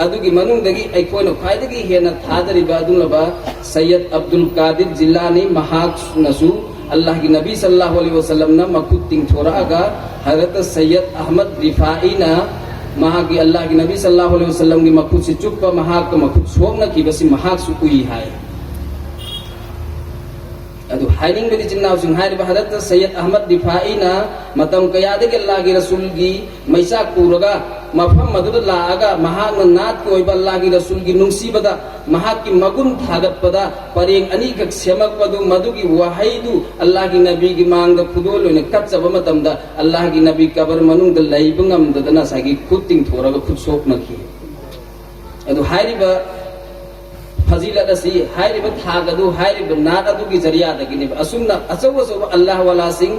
ꯑꯗꯨꯒꯤ ꯃꯅꯨꯡꯗꯒꯤ ꯑꯩꯈꯣꯏꯅ ꯈ꯭ꯋꯥꯏꯗꯒꯤ ꯍꯦꯟꯅ ꯊꯥꯖꯔꯤꯕ ꯑꯗꯨꯒꯨꯝꯂꯕ ꯁꯩꯌꯗ ꯑꯕꯗꯨꯜ ꯀꯥꯗꯤꯔ ꯖꯤꯂꯥꯅꯤ, ꯃꯍꯥꯛꯅꯁꯨ ꯑꯜꯂꯥꯍꯒꯤ ꯅꯕꯤ ꯁꯜꯂꯥꯍꯨ ꯑꯂꯩꯍꯤ ꯋꯥꯁꯜꯂꯝꯅ ꯃꯈꯨꯠ ꯇꯤꯡꯊꯣꯔꯛꯑꯒ ꯍꯖꯔꯠ ꯁꯩꯌꯗ ꯑꯍꯃꯗ ꯔꯤꯐꯥꯏꯅ ꯃꯍꯥꯛꯀꯤ, ꯑꯜꯂꯥꯍꯒꯤ ꯅꯕꯤ ꯁꯜꯂꯥꯍꯨ ꯑꯂꯩꯍꯤ ꯋꯥꯁꯜꯂꯝꯒꯤ ꯃꯈꯨꯠꯁꯤ ꯆꯨꯞꯄ, ꯃꯍꯥꯛꯀ ꯃꯈꯨꯠ ꯁꯣꯛꯅꯈꯤꯕꯁꯤ ꯃꯍꯥꯛꯁꯨ ꯎꯏ ꯍꯥꯏ꯫ ꯑꯗꯨ ꯍꯥꯏꯅꯤꯡꯕꯗꯤ, ꯏꯆꯤꯟ ꯏꯅꯥꯎꯁꯤꯡ, ꯍꯥꯏꯔꯤꯕ ꯍꯖꯔꯠ ꯁꯩꯌꯗ ꯑꯍꯃꯗ ꯔꯤꯐꯥꯏꯅ ꯃꯇꯝ ꯀꯌꯥꯗꯒꯤ ꯑꯜꯂꯥꯍꯒꯤ ꯔꯁꯨꯜꯒꯤ ꯃꯩꯆꯥꯛ ꯄꯨꯔꯒ ꯃꯐꯝ ꯑꯗꯨꯗ ꯂꯥꯛꯑꯒ ꯃꯍꯥꯛꯅ ꯅꯥꯠꯀꯤ ꯑꯣꯏꯕ ꯑꯜꯂꯥꯍꯒꯤ ꯔꯁꯨꯜꯒꯤ ꯅꯨꯡꯁꯤꯕꯗ ꯃꯍꯥꯛꯀꯤ ꯃꯒꯨꯟ ꯊꯥꯒꯠꯄꯗ ꯄꯔꯦꯡ ꯑꯅꯤꯈꯛ ꯁꯦꯝꯃꯛꯄꯗꯨ, ꯃꯗꯨꯒꯤ ꯋꯥꯍꯩꯗꯨ ꯑꯜꯂꯥꯍꯒꯤ ꯅꯕꯤꯒꯤ ꯃꯥꯡꯗ ꯈꯨꯗꯣꯜ ꯑꯣꯏꯅ ꯀꯠꯆꯕ ꯃꯇꯝꯗ ꯑꯜꯂꯥꯍꯒꯤ ꯅꯕꯤ ꯀꯕꯔ ꯃꯅꯨꯡꯗ ꯂꯩꯕ ꯉꯝꯗꯗꯅ ꯉꯁꯥꯏꯒꯤ ꯈꯨꯠ ꯇꯤꯡꯊꯣꯔꯒ ꯈꯨꯠ ꯁꯣꯛꯅꯈꯤ꯫ ꯑꯗꯨ ꯍꯥꯏꯔꯤꯕ ꯐꯖꯤꯂꯠ ꯑꯁꯤ ꯍꯥꯏꯔꯤꯕ ꯊꯥꯛ ꯑꯗꯨ, ꯍꯥꯏꯔꯤꯕ ꯅꯥꯠ ꯑꯗꯨꯒꯤ ꯖꯔꯤꯌꯥꯗꯒꯤꯅꯦꯕ꯫ ꯑꯁꯨꯝꯅ ꯑꯆꯧ ꯑꯆꯧꯕ ꯑꯜꯂꯥꯍ ꯋꯥꯂꯥꯁꯤꯡ,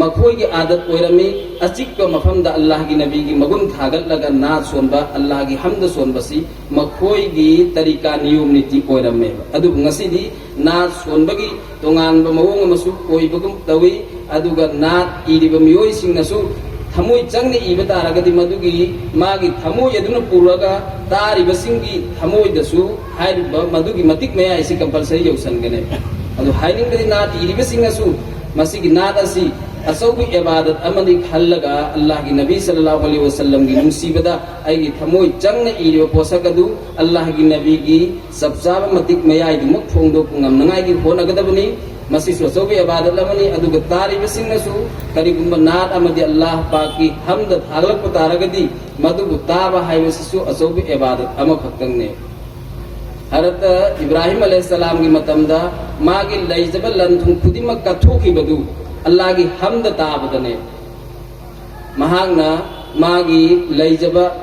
ꯃꯈꯣꯏꯒꯤ ꯑꯥꯗꯠ ꯑꯣꯏꯔꯝꯃꯤ, ꯑꯆꯤꯛꯄ ꯃꯐꯝꯗ ꯑꯜꯂꯥꯍꯒꯤ ꯅꯕꯤꯒꯤ ꯃꯒꯨꯟ ꯊꯥꯒꯠꯂꯒ ꯅꯥꯠ ꯁꯣꯟꯕ, ꯑꯜꯂꯥꯍꯒꯤ ꯍꯝꯗ ꯁꯣꯟꯕꯁꯤ ꯃꯈꯣꯏꯒꯤ ꯇꯔꯤꯀꯥ, ꯅꯤꯌꯣꯝ ꯅꯤꯇꯤ ꯑꯣꯏꯔꯝꯃꯦꯕ꯫ ꯑꯗꯨꯕꯨ ꯉꯁꯤꯗꯤ ꯅꯥꯠ ꯁꯣꯟꯕꯒꯤ ꯇꯣꯉꯥꯟꯕ ꯃꯑꯣꯡ ꯑꯃꯁꯨ ꯑꯣꯏꯕꯒꯨꯝ ꯇꯧꯏ꯫ ꯑꯗꯨꯒ ꯅꯥꯠ ꯏꯔꯤꯕ ꯃꯤꯑꯣꯏꯁꯤꯡꯅꯁꯨ ꯊꯃꯣꯏ ꯆꯪꯅ ꯏꯕ ꯇꯥꯔꯒꯗꯤ, ꯃꯗꯨꯒꯤ ꯃꯥꯒꯤ ꯊꯃꯣꯏ ꯑꯗꯨꯅ ꯄꯨꯔꯒ ꯇꯥꯔꯤꯕꯁꯤꯡꯒꯤ ꯊꯃꯣꯏꯗꯁꯨ ꯍꯥꯏꯔꯤꯕ ꯃꯗꯨꯒꯤ ꯃꯇꯤꯛ ꯃꯌꯥꯏ ꯑꯁꯤ ꯀꯝꯄꯜꯁꯔꯤ ꯌꯧꯁꯟꯒꯅꯤ꯫ ꯑꯗꯨ ꯍꯥꯏꯅꯤꯡꯕꯗꯤ, ꯅꯥꯠ ꯏꯔꯤꯕꯁꯤꯡꯅꯁꯨ ꯃꯁꯤꯒꯤ ꯅꯥꯠ ꯑꯁꯤ ꯑꯆꯧꯕ ꯏꯕꯥꯗꯠ ꯑꯃꯅꯤ ꯈꯜꯂꯒ, ꯑꯜꯂꯥꯍꯒꯤ ꯅꯕꯤ ꯁꯜꯂꯜꯂꯥꯍꯨ ꯑꯂꯩꯍꯤ ꯋꯁꯜꯂꯝꯒꯤ ꯅꯨꯡꯁꯤꯕꯗ ꯑꯩꯒꯤ ꯊꯃꯣꯏ ꯆꯪꯅ ꯏꯔꯤꯕ ꯄꯣꯠꯁꯛ ꯑꯗꯨ ꯑꯜꯂꯥꯍꯒꯤ ꯅꯕꯤꯒꯤ ꯆꯞ ꯆꯥꯕ ꯃꯇꯤꯛ ꯃꯌꯥꯏꯗꯨꯃꯛ ꯐꯣꯡꯗꯣꯛꯄ ꯉꯝꯅꯉꯥꯏꯒꯤ ꯍꯣꯠꯅꯒꯗꯕꯅꯤ꯫ ꯃꯁꯤꯁꯨ ꯑꯆꯧꯕ ꯏꯕꯥꯗꯠ ꯑꯃꯅꯤ꯫ ꯑꯗꯨꯒ ꯇꯥꯔꯤꯕꯁꯤꯡꯅꯁꯨ ꯀꯔꯤꯒꯨꯝꯕ ꯅꯥꯠ ꯑꯃꯗꯤ ꯑꯜꯂꯥꯍ ꯄꯥꯛꯀꯤ ꯍꯝꯗ ꯊꯥꯒꯠꯂꯛꯄ ꯇꯥꯔꯒꯗꯤ, ꯃꯗꯨꯕꯨ ꯇꯥꯕ ꯍꯥꯏꯕꯁꯤꯁꯨ ꯑꯆꯧꯕ ꯏꯕꯥꯗꯠ ꯑꯃꯈꯛꯇꯪꯅꯤ꯫ ꯍꯖꯔꯠ ꯏꯕ꯭ꯔꯥꯍꯤꯝ ꯑꯂꯩꯍꯤꯁꯁꯂꯥꯝꯒꯤ ꯃꯇꯝꯗ ꯃꯥꯒꯤ ꯂꯩꯖꯕ ꯂꯟ ꯊꯨꯝ ꯈꯨꯗꯤꯡꯃꯛ ꯀꯠꯊꯣꯛꯈꯤꯕꯗꯨ ꯑꯜꯂꯥꯍꯒꯤ ꯍꯝꯗ ꯇꯥꯕꯗꯅꯦ꯫ ꯃꯍꯥꯛꯅ ꯃꯥꯒꯤ ꯂꯩꯖꯕ,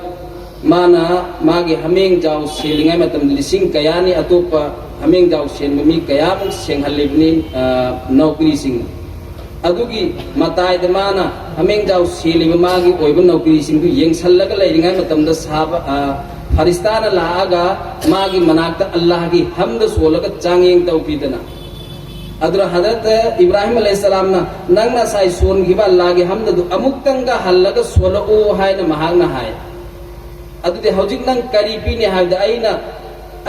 ꯃꯥꯅ ꯃꯥꯒꯤ ꯍꯥꯃꯦꯡꯖꯥꯎ ꯁꯦꯜꯂꯤꯉꯩ ꯃꯇꯝꯗ ꯂꯤꯁꯤꯡ ꯀꯌꯥꯅꯤ ꯑꯇꯣꯞꯄ ꯍꯥꯃꯦꯡꯖꯥꯎ ꯁꯦꯟꯕ ꯃꯤ ꯀꯌꯥꯃꯨꯛ ꯁꯦꯡꯍꯜꯂꯤꯕꯅꯤ, ꯑ, ꯅꯧꯀꯔꯤꯁꯤꯡꯅ꯫ ꯑꯗꯨꯒꯤ ꯃꯇꯥꯏꯗ ꯃꯥꯅ ꯍꯥꯃꯦꯡꯖꯥꯎ ꯁꯦꯜꯂꯤꯕ ꯃꯥꯒꯤ ꯑꯣꯏꯕ ꯅꯧꯀꯔꯤꯁꯤꯡꯗꯨ ꯌꯦꯡꯁꯜꯂꯒ ꯂꯩꯔꯤꯉꯩ ꯃꯇꯝꯗ ꯁꯥꯕ, ꯑ, ꯐꯔꯤꯁꯇꯥꯅ ꯂꯥꯛꯑꯒ ꯃꯥꯒꯤ ꯃꯅꯥꯛꯇ ꯑꯜꯂꯥꯍꯒꯤ ꯍꯝꯗ ꯁꯣꯜꯂꯒ ꯆꯥꯡꯌꯦꯡ ꯇꯧꯕꯤꯗꯅ, ꯑꯗꯨꯅ ꯍꯖꯔꯠ ꯏꯕ꯭ꯔꯥꯍꯤꯝ ꯑꯂꯩꯍꯤꯁꯁꯂꯥꯝꯅ, "ꯅꯪꯅ ꯉꯁꯥꯏ ꯁꯣꯟꯈꯤꯕ ꯑꯜꯂꯥꯍꯒꯤ ꯍꯝꯗ ꯑꯗꯨ ꯑꯃꯨꯛꯇꯪꯒ ꯍꯜꯂꯒ ꯁꯣꯜꯂꯛꯎ" ꯍꯥꯏꯅ ꯃꯍꯥꯛꯅ ꯍꯥꯏ꯫ ꯑꯗꯨꯗꯤ ꯍꯧꯖꯤꯛ ꯅꯪ ꯀꯔꯤ ꯄꯤꯅꯤ ꯍꯥꯏꯕꯗ, ꯑꯩꯅ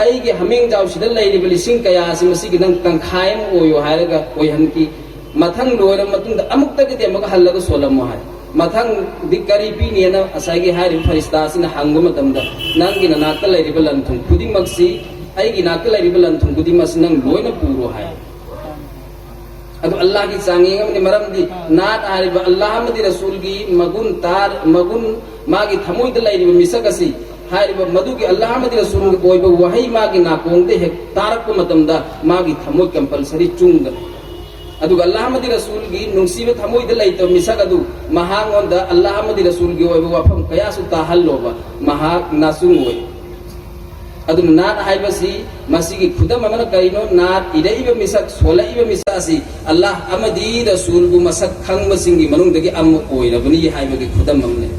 ꯑꯩꯒꯤ ꯍꯥꯃꯦꯡꯖꯥꯎꯁꯤꯗ ꯂꯩꯔꯤꯕ ꯂꯤꯁꯤꯡ ꯀꯌꯥ ꯑꯁꯤ ꯃꯁꯤꯒꯤ ꯅꯪ ꯇꯪꯈꯥꯏ ꯑꯃ ꯑꯣꯏꯌꯨ ꯍꯥꯏꯔꯒ ꯑꯣꯏꯍꯟꯈꯤ꯫ ꯃꯊꯪ ꯂꯣꯏꯔꯕ ꯃꯇꯨꯡꯗ ꯑꯃꯨꯛꯇꯒꯗꯤ ꯑꯃꯨꯛ ꯍꯜꯂꯒ ꯁꯣꯜꯂꯝꯃꯨ ꯍꯥꯏ꯫ ꯃꯊꯪꯗꯤ ꯀꯔꯤ ꯄꯤꯅꯤꯅ ꯉꯁꯥꯏꯒꯤ ꯍꯥꯏꯔꯤꯕ ꯐꯔꯤꯁꯇꯥ ꯑꯁꯤꯅ ꯍꯪꯕ ꯃꯇꯝꯗ, "ꯅꯪꯒꯤ ꯅꯅꯥꯛꯇ ꯂꯩꯔꯤꯕ ꯂꯟ ꯊꯨꯝ ꯈꯨꯗꯤꯡꯃꯛꯁꯤ, ꯑꯩꯒꯤ ꯅꯥꯛꯇ ꯂꯩꯔꯤꯕ ꯂꯟ ꯊꯨꯝ ꯈꯨꯗꯤꯡꯃꯛꯁꯤ ꯅꯪ ꯂꯣꯏꯅ ꯄꯨꯔꯣ" ꯍꯥꯏ꯫ ꯑꯗꯨ ꯑꯜꯂꯥꯍꯒꯤ ꯆꯥꯡꯌꯦꯡ ꯑꯃꯅꯤ꯫ ꯃꯔꯝꯗꯤ ꯅꯥꯠ ꯍꯥꯏꯔꯤꯕ ꯑꯜꯂꯥꯍ ꯑꯃꯗꯤ ꯔꯁꯨꯜꯒꯤ ꯃꯒꯨꯟ ꯇꯥꯔ-, ꯃꯒꯨꯟ, ꯃꯥꯒꯤ ꯊꯃꯣꯏꯗ ꯂꯩꯔꯤꯕ ꯃꯤꯁꯛ ꯑꯁꯤ, ꯍꯥꯏꯔꯤꯕ ꯃꯗꯨꯒꯤ ꯑꯜꯂꯥꯍ ꯑꯃꯗꯤ ꯔꯁꯨꯜꯒꯤ ꯑꯣꯏꯕ ꯋꯥꯍꯩ ꯃꯥꯒꯤ ꯅꯥꯀꯣꯡꯗ ꯍꯦꯛ ꯇꯥꯔꯛꯄ ꯃꯇꯝꯗ ꯃꯥꯒꯤ ꯊꯃꯣꯏ ꯀꯝꯄꯜꯁꯔꯤ ꯆꯨꯡꯒꯅꯤ꯫ ꯑꯗꯨꯒ ꯑꯜꯂꯥꯍ ꯑꯃꯗꯤ ꯔꯁꯨꯜꯒꯤ ꯅꯨꯡꯁꯤꯕ ꯊꯃꯣꯏꯗ ꯂꯩꯇꯕ ꯃꯤꯁꯛ ꯑꯗꯨ ꯃꯍꯥꯛꯉꯣꯟꯗ ꯑꯜꯂꯥꯍ ꯑꯃꯗꯤ ꯔꯁꯨꯜꯒꯤ ꯑꯣꯏꯕ ꯋꯥꯐꯝ ꯀꯌꯥꯁꯨ ꯇꯥꯍꯜꯂꯣꯕ, ꯃꯍꯥꯛ ꯅꯥꯆꯨꯡ ꯑꯣꯏ꯫ ꯑꯗꯨꯅ ꯅꯥꯠ ꯍꯥꯏꯕꯁꯤ ꯃꯁꯤꯒꯤ ꯈꯨꯗꯝ ꯑꯃꯅ ꯀꯔꯤꯅꯣ? ꯅꯥꯠ ꯏꯔꯛꯏꯕ ꯃꯤꯁꯛ, ꯁꯣꯜꯂꯛꯏꯕ ꯃꯤꯁꯛ ꯑꯁꯤ ꯑꯜꯂꯥꯍ ꯑꯃꯗꯤ ꯔꯁꯨꯜꯕꯨ ꯃꯁꯛ ꯈꯪꯕꯁꯤꯡꯒꯤ ꯃꯅꯨꯡꯗꯒꯤ ꯑꯃ ꯑꯣꯏꯔꯕꯅꯤ ꯍꯥꯏꯕꯒꯤ ꯈꯨꯗꯝ ꯑꯃꯅꯤ꯫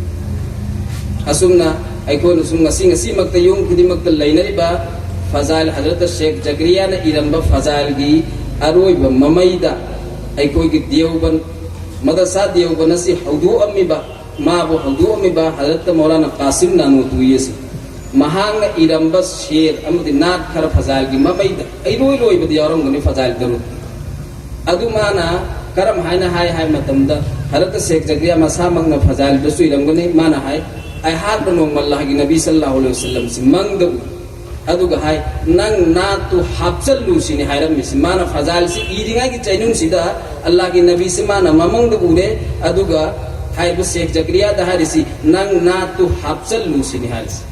ꯑꯁꯨꯝꯅ ꯑꯩꯈꯣꯏꯅ ꯁꯨꯝ ꯉꯁꯤ ꯉꯁꯤꯃꯛꯇ ꯌꯨꯝ ꯈꯨꯗꯤꯡꯃꯛꯇ ꯂꯩꯅꯔꯤꯕ ꯐꯖꯥꯏꯜ, ꯍꯖꯔꯠꯇ ꯁꯦꯈ ꯖꯀꯔꯤꯌꯥꯅ ꯏꯔꯝꯕ ꯐꯖꯥꯏꯜꯒꯤ ꯑꯔꯣꯏꯕ ꯃꯃꯩꯗ ꯑꯩꯈꯣꯏꯒꯤ ꯗꯤꯌꯣꯕꯟ, ꯃꯗꯔꯁꯥ ꯗꯤꯌꯣꯕꯟ ꯑꯁꯤ ꯍꯧꯗꯣꯛꯑꯝꯃꯤꯕ, ꯃꯥꯕꯨ ꯍꯧꯗꯣꯛꯑꯝꯃꯤꯕ ꯍꯖꯔꯠꯇ ꯃꯧꯂꯥꯅꯥ ꯀꯥꯁꯤꯝ ꯅꯥꯅꯣꯇꯨꯏ ꯑꯁꯤ ꯃꯍꯥꯛꯅ ꯏꯔꯝꯕ ꯁꯦꯔ ꯑꯃꯗꯤ ꯅꯥꯠ ꯈꯔ ꯐꯖꯥꯏꯜꯒꯤ ꯃꯃꯩꯗ ꯏꯔꯣꯏ ꯂꯣꯏꯕꯗ ꯌꯥꯎꯔꯝꯒꯅꯤ ꯐꯖꯥꯏꯜ ꯇꯔꯨꯛ꯫ ꯑꯗꯨ ꯃꯥꯅ ꯀꯔꯝ ꯍꯥꯏꯅ ꯍꯥꯏ ꯍꯥꯏꯕ ꯃꯇꯝꯗ, ꯍꯖꯔꯠꯇ ꯁꯦꯈ ꯖꯀꯔꯤꯌꯥ ꯃꯁꯥꯃꯛꯅ ꯐꯖꯥꯏꯜꯗꯁꯨ ꯏꯔꯝꯒꯅꯤ꯫ ꯃꯥꯅ ꯍꯥꯏ, "ꯑꯩꯍꯥꯛꯅ ꯅꯣꯡꯃ ꯑꯜꯂꯥꯍꯒꯤ ꯅꯕꯤ ꯁꯜꯂꯜꯂꯥꯍꯨ ꯑꯂꯩꯍꯤ ꯋꯁꯜꯂꯝꯁꯤ ꯃꯪꯗ ꯎꯏ, ꯑꯗꯨꯒ ꯍꯥꯏ, 'ꯅꯪ ꯅꯥꯠꯇꯨ ꯍꯥꯞꯆꯜꯂꯨ,' ꯁꯤꯅꯤ ꯍꯥꯏꯔꯝꯃꯤꯁꯤ"꯫ ꯃꯥꯅ ꯐꯖꯥꯏꯜꯁꯤ ꯏꯔꯤꯉꯩꯒꯤ ꯆꯩꯅꯨꯡꯁꯤꯗ ꯑꯜꯂꯥꯍꯒꯤ ꯅꯕꯤꯁꯤ ꯃꯥꯅ ꯃꯃꯪꯗ ꯎꯔꯦ, ꯑꯗꯨꯒ ꯍꯥꯏꯔꯤꯕ ꯁꯦꯈ ꯖꯀꯔꯤꯌꯥꯗ ꯍꯥꯏꯔꯤꯁꯤ, "ꯅꯪ ꯅꯥꯠꯇꯨ ꯍꯥꯞꯆꯜꯂꯨ" ꯁꯤꯅꯤ ꯍꯥꯏꯔꯤꯁꯤ꯫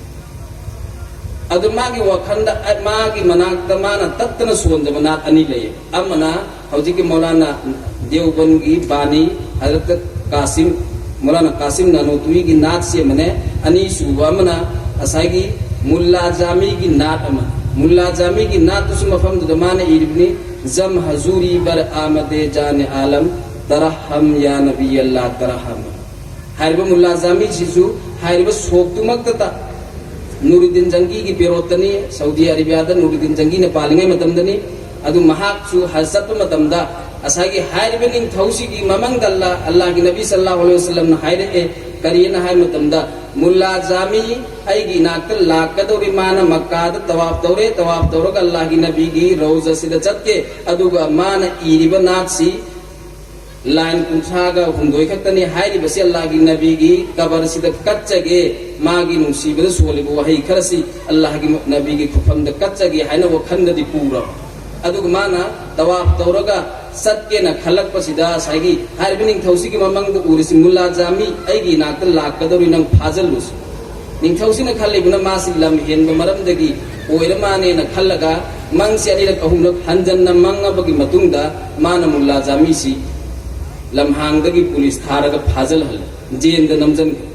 ꯑꯗꯨ ꯃꯥꯒꯤ ꯋꯥꯈꯜꯗ, ꯑ, ꯃꯥꯒꯤ ꯃꯅꯥꯛꯇ ꯃꯥꯅ ꯇꯠꯇꯅ ꯁꯣꯟꯖꯕ ꯅꯥꯠ ꯑꯅꯤ ꯂꯩꯌꯦ꯫ ꯑꯃꯅ ꯍꯧꯖꯤꯛꯀꯤ ꯃꯧꯂꯥꯅꯥ ꯗꯦꯎꯕꯟꯒꯤ ꯕꯥꯅꯤ ꯍꯖꯔꯠ ꯀꯥꯁꯤꯝ, ꯃꯧꯂꯥꯅꯥ ꯀꯥꯁꯤꯝ ꯅꯥꯅꯣꯇꯨꯏꯒꯤ ꯅꯥꯠꯁꯤ ꯑꯃꯅꯦ꯫ ꯑꯅꯤꯁꯨꯕ ꯑꯃꯅ ꯉꯁꯥꯏꯒꯤ ꯃꯨꯜꯂꯥ ꯖꯥꯃꯤꯒꯤ ꯅꯥꯠ ꯑꯃ꯫ ꯃꯨꯜꯂꯥ ꯖꯥꯃꯤꯒꯤ ꯅꯥꯠꯇꯨꯁꯨ ꯃꯐꯝꯗꯨꯗ ꯃꯥꯅ ꯏꯔꯤꯕꯅꯤ, "ꯖꯝ ꯍꯖꯨꯔꯤ ꯕꯔ ꯑꯥꯃꯗꯦ ꯖꯥꯅꯦ ꯑꯥꯂꯝ, ꯇꯔꯍꯝ ꯌꯥ ꯅꯕꯤ ꯑꯜꯂꯥ ꯇꯔꯍꯝ"꯫ ꯍꯥꯏꯔꯤꯕ ꯃꯨꯜꯂꯥ ꯖꯥꯃꯤꯁꯤꯁꯨ ꯍꯥꯏꯔꯤꯕ ꯁꯣꯛꯇꯨꯃꯛꯇꯗ ꯅꯨꯔꯨꯗꯤꯟ ꯖꯪꯒꯤꯒꯤ ꯄꯦꯔꯣꯠꯇꯅꯤ, ꯁꯧꯗꯤ ꯑꯔꯦꯕꯤꯌꯥꯗ ꯅꯨꯔꯨꯗꯤꯟ ꯖꯪꯒꯤꯅ ꯄꯥꯜꯂꯤꯉꯩ ꯃꯇꯝꯗꯅꯤ꯫ ꯑꯗꯨ ꯃꯍꯥꯛꯁꯨ ꯍꯖ ꯆꯠꯄ ꯃꯇꯝꯗ ꯉꯁꯥꯏꯒꯤ ꯍꯥꯏꯔꯤꯕ ꯅꯤꯡꯊꯧꯁꯤꯒꯤ ꯃꯃꯪꯗ ꯑꯜꯂꯥ, ꯑꯜꯂꯥꯍꯒꯤ ꯅꯕꯤ ꯁꯜꯂꯜꯂꯥꯍꯨ ꯑꯂꯩꯍꯤ ꯋꯁꯜꯂꯝꯅ ꯍꯥꯏꯔꯛꯑꯦ꯫ ꯀꯔꯤꯅ ꯍꯥꯏꯕ ꯃꯇꯝꯗ, "ꯃꯨꯜꯂꯥ ꯖꯥꯃꯤ ꯑꯩꯒꯤ ꯏꯅꯥꯛꯇ ꯂꯥꯛꯀꯗꯧꯔꯤ, ꯃꯥꯅ ꯃꯛꯀꯥꯗ ꯇꯋꯥꯐ ꯇꯧꯔꯦ, ꯇꯋꯥꯐ ꯇꯧꯔꯒ ꯑꯜꯂꯥꯍꯒꯤ ꯅꯕꯤꯒꯤ ꯔꯧꯖꯁꯤꯗ ꯆꯠꯀꯦ, ꯑꯗꯨꯒ ꯃꯥꯅ ꯏꯔꯤꯕ ꯅꯥꯠꯁꯤ ꯂꯥꯏꯟ ꯀꯨꯟꯊ꯭ꯔꯥꯒ ꯍꯨꯝꯗꯣꯏ ꯈꯛꯇꯅꯤ ꯍꯥꯏꯔꯤꯕꯁꯤ, ꯑꯜꯂꯥꯍꯒꯤ ꯅꯕꯤꯒꯤ ꯀꯕꯔꯁꯤꯗ ꯀꯠꯆꯒꯦ, ꯃꯥꯒꯤ ꯅꯨꯡꯁꯤꯕꯗ ꯁꯣꯜꯂꯤꯕ ꯋꯥꯍꯩ ꯈꯔꯁꯤ ꯑꯜꯂꯥꯍꯒꯤ ꯅꯕꯤꯒꯤ ꯈꯨꯐꯝꯗ ꯀꯠꯆꯒꯦ" ꯍꯥꯏꯅ ꯋꯥꯈꯜꯗꯗꯤ ꯄꯨꯔꯕ꯫ ꯑꯗꯨꯒ ꯃꯥꯅ ꯇꯋꯥꯐ ꯇꯧꯔꯒ ꯆꯠꯀꯦꯅ ꯈꯜꯂꯛꯄꯁꯤꯗ, ꯉꯁꯥꯏꯒꯤ ꯍꯥꯏꯔꯤꯕ ꯅꯤꯡꯊꯧꯁꯤꯒꯤ ꯃꯃꯪꯗ ꯎꯔꯤꯁꯤ, "ꯃꯨꯜꯂꯥ ꯖꯥꯃꯤ ꯑꯩꯒꯤ ꯏꯅꯥꯛꯇ ꯂꯥꯛꯀꯗꯧꯔꯤ, ꯅꯪ ꯐꯥꯖꯜꯂꯨꯁꯤ"꯫ ꯅꯤꯡꯊꯧꯁꯤꯅ ꯈꯜꯂꯤꯕꯅ ꯃꯥꯁꯤ ꯂꯝ ꯍꯦꯟꯕ ꯃꯔꯝꯗꯒꯤ ꯑꯣꯏꯔ ꯃꯥꯅꯦꯅ ꯈꯜꯂꯒ, ꯃꯪꯁꯤ ꯑꯅꯤꯔꯛ ꯑꯍꯨꯝꯂꯛ ꯍꯟꯖꯟꯅ ꯃꯪꯉꯕꯒꯤ ꯃꯇꯨꯡꯗ, ꯃꯥꯅ ꯃꯨꯜꯂꯥ ꯖꯥꯃꯤꯁꯤ ꯂꯝꯍꯥꯡꯗꯒꯤ ꯄꯨꯂꯤꯁ ꯊꯥꯔꯒ ꯐꯥꯖꯜꯍꯜꯂꯦ, ꯖꯦꯟꯗ ꯅꯝꯖꯟꯈ꯭ꯔꯦ꯫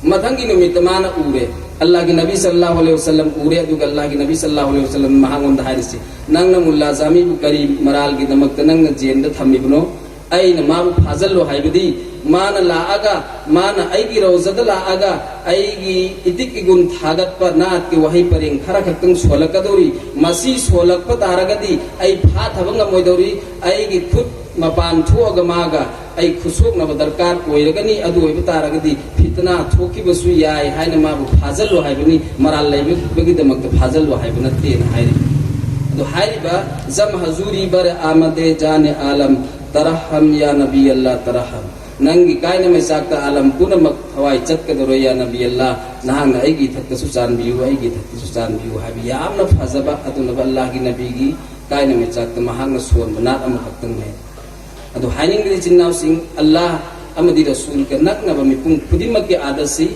ꯃꯊꯪꯒꯤ ꯅꯨꯃꯤꯠꯇ ꯃꯥꯅ ꯎꯔꯦ, ꯑꯜꯂꯥꯍꯒꯤ ꯅꯕꯤ ꯁꯜꯂꯜꯂꯥꯍꯨ ꯑꯂꯩꯍꯤ ꯋꯁꯜꯂꯝ ꯎꯔꯦ, ꯑꯗꯨꯒ ꯑꯜꯂꯥꯍꯒꯤ ꯅꯕꯤ ꯁꯜꯂꯜꯂꯥꯍꯨ ꯑꯂꯩꯍꯤ ꯋꯁꯜꯂꯝ ꯃꯍꯥꯛꯉꯣꯟꯗ ꯍꯥꯏꯔꯤꯁꯤ, "ꯅꯪꯅ ꯃꯨꯜꯂꯥ ꯖꯥꯃꯤꯕꯨ ꯀꯔꯤ ꯃꯔꯥꯜꯒꯤꯗꯃꯛꯇ ꯅꯪꯅ ꯖꯦꯜꯗ ꯊꯝꯃꯤꯕꯅꯣ? ꯑꯩꯅ ꯃꯥꯕꯨ ꯐꯥꯖꯜꯂꯣ ꯍꯥꯏꯕꯗꯤ, ꯃꯥꯅ ꯂꯥꯛꯑꯒ, ꯃꯥꯅ ꯑꯩꯒꯤ ꯔꯧꯖꯗ ꯂꯥꯛꯑꯒ ꯑꯩꯒꯤ ꯏꯇꯤꯛ ꯏꯒꯨꯟ ꯊꯥꯒꯠꯄ ꯅꯥꯠꯀꯤ ꯋꯥꯍꯩ ꯄꯔꯦꯡ ꯈꯔ ꯈꯛꯇꯪ ꯁꯣꯜꯂꯛꯀꯗꯧꯔꯤ꯫ ꯃꯁꯤ ꯁꯣꯜꯂꯛꯄ ꯇꯥꯔꯒꯗꯤ ꯑꯩ ꯐꯥꯊꯕ ꯉꯝꯃꯣꯏꯗꯧꯔꯤ꯫ ꯑꯩꯒꯤ ꯈꯨꯠ ꯃꯄꯥꯟ ꯊꯣꯛꯑꯒ ꯃꯥꯒ ꯑꯩ ꯈꯨꯠꯁꯣꯛꯅꯕ ꯗꯔꯀꯥꯔ ꯑꯣꯏꯔꯒꯅꯤ꯫ ꯑꯗꯨ ꯑꯣꯏꯕ ꯇꯥꯔꯒꯗꯤ ꯐꯤꯇꯅꯥ ꯊꯣꯛꯈꯤꯕꯁꯨ ꯌꯥꯏ ꯍꯥꯏꯅ ꯃꯥꯕꯨ ꯐꯥꯖꯜꯂꯣ ꯍꯥꯏꯕꯅꯤ, ꯃꯔꯥꯜ ꯂꯩꯕꯒꯤꯗꯃꯛꯇ ꯐꯥꯖꯜꯂꯣ ꯍꯥꯏꯕ ꯅꯠꯇꯦꯅ" ꯍꯥꯏꯔꯤ꯫ ꯑꯗꯨ ꯍꯥꯏꯔꯤꯕ "ꯖꯝ ꯍꯖꯨꯔꯤ ꯕꯔ ꯑꯃꯗꯦ ꯖꯥꯅꯦ ꯑꯥꯂꯝ, ꯇꯔꯍꯝ ꯌꯥ ꯅꯕꯤ ꯑꯜꯂꯥ ꯇꯔꯍꯝ", ꯅꯪꯒꯤ ꯀꯥꯏꯅ ꯃꯩꯆꯥꯛꯇ ꯑꯥꯂꯝ ꯄꯨꯝꯅꯃꯛ ꯊꯋꯥꯏ ꯆꯠꯀꯗꯧꯔꯦ, ꯌꯥ ꯅꯕꯤ ꯑꯜꯂꯥ, ꯅꯍꯥꯛꯅ ꯑꯩꯒꯤ ꯏꯊꯛꯇꯁꯨ ꯆꯥꯟꯕꯤꯌꯨ, ꯑꯩꯒꯤ ꯏꯊꯛꯇꯁꯨ ꯆꯥꯟꯕꯤꯌꯨ ꯍꯥꯏꯕ ꯌꯥꯝꯅ ꯐꯖꯕ, ꯑꯗꯨꯅꯕ ꯑꯜꯂꯥꯍꯒꯤ ꯅꯕꯤꯒꯤ ꯀꯥꯏꯅ ꯃꯩꯆꯥꯛꯇ ꯃꯍꯥꯛꯅ ꯁꯣꯟꯕ ꯅꯥꯠ ꯑꯃꯈꯛꯇꯪꯅꯦ꯫ ꯑꯗꯨ ꯍꯥꯏꯅꯤꯡꯕꯗꯤ, ꯏꯆꯤꯟ ꯏꯅꯥꯎꯁꯤꯡ, ꯑꯜꯂꯥꯍ ꯑꯃꯗꯤ ꯔꯁꯨꯜꯒ ꯅꯛꯅꯕ ꯃꯤꯄꯨꯝ ꯈꯨꯗꯤꯡꯃꯛꯀꯤ ꯑꯥꯗꯠꯁꯤ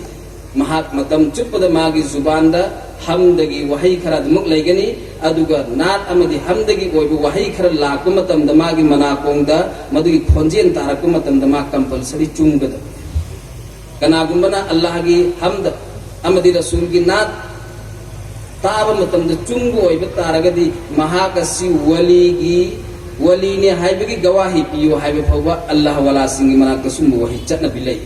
ꯃꯍꯥꯛ ꯃꯇꯝ ꯆꯨꯞꯄꯗ ꯃꯥꯒꯤ ꯖꯨꯕꯥꯟꯗ ꯍꯝꯗꯒꯤ ꯋꯥꯍꯩ ꯈꯔ ꯑꯗꯨꯃꯛ ꯂꯩꯒꯅꯤ, ꯑꯗꯨꯒ ꯅꯥꯠ ꯑꯃꯗꯤ ꯍꯝꯗꯒꯤ ꯑꯣꯏꯕ ꯋꯥꯍꯩ ꯈꯔ ꯂꯥꯛꯄ ꯃꯇꯝꯗ, ꯃꯥꯒꯤ ꯃꯅꯥꯀꯣꯡꯗ ꯃꯗꯨꯒꯤ ꯈꯣꯟꯖꯦꯜ ꯇꯥꯔꯛꯄ ꯃꯇꯝꯗ, ꯃꯥ ꯀꯝꯄꯜꯁꯔꯤ ꯆꯨꯝꯒꯗꯕ꯫ ꯀꯅꯥꯒꯨꯝꯕꯅ ꯑꯜꯂꯥꯍꯒꯤ ꯍꯝꯗ ꯑꯃꯗꯤ ꯔꯁꯨꯜꯒꯤ ꯅꯥꯠ ꯇꯥꯕ ꯃꯇꯝꯗ ꯆꯨꯝꯕ ꯑꯣꯏꯕ ꯇꯥꯔꯒꯗꯤ, ꯃꯍꯥꯛ ꯑꯁꯤ ꯋꯂꯤꯒꯤ, ꯋꯂꯤꯅꯦ ꯍꯥꯏꯕꯒꯤ ꯒꯋꯥꯍꯤ ꯄꯤꯌꯨ ꯍꯥꯏꯕ ꯐꯥꯎꯕ ꯑꯜꯂꯥꯍ ꯋꯥꯂꯥꯁꯤꯡꯒꯤ ꯃꯅꯥꯛꯇ ꯁꯨꯝꯕ ꯋꯥꯍꯩ ꯆꯠꯅꯕꯤ ꯂꯩ꯫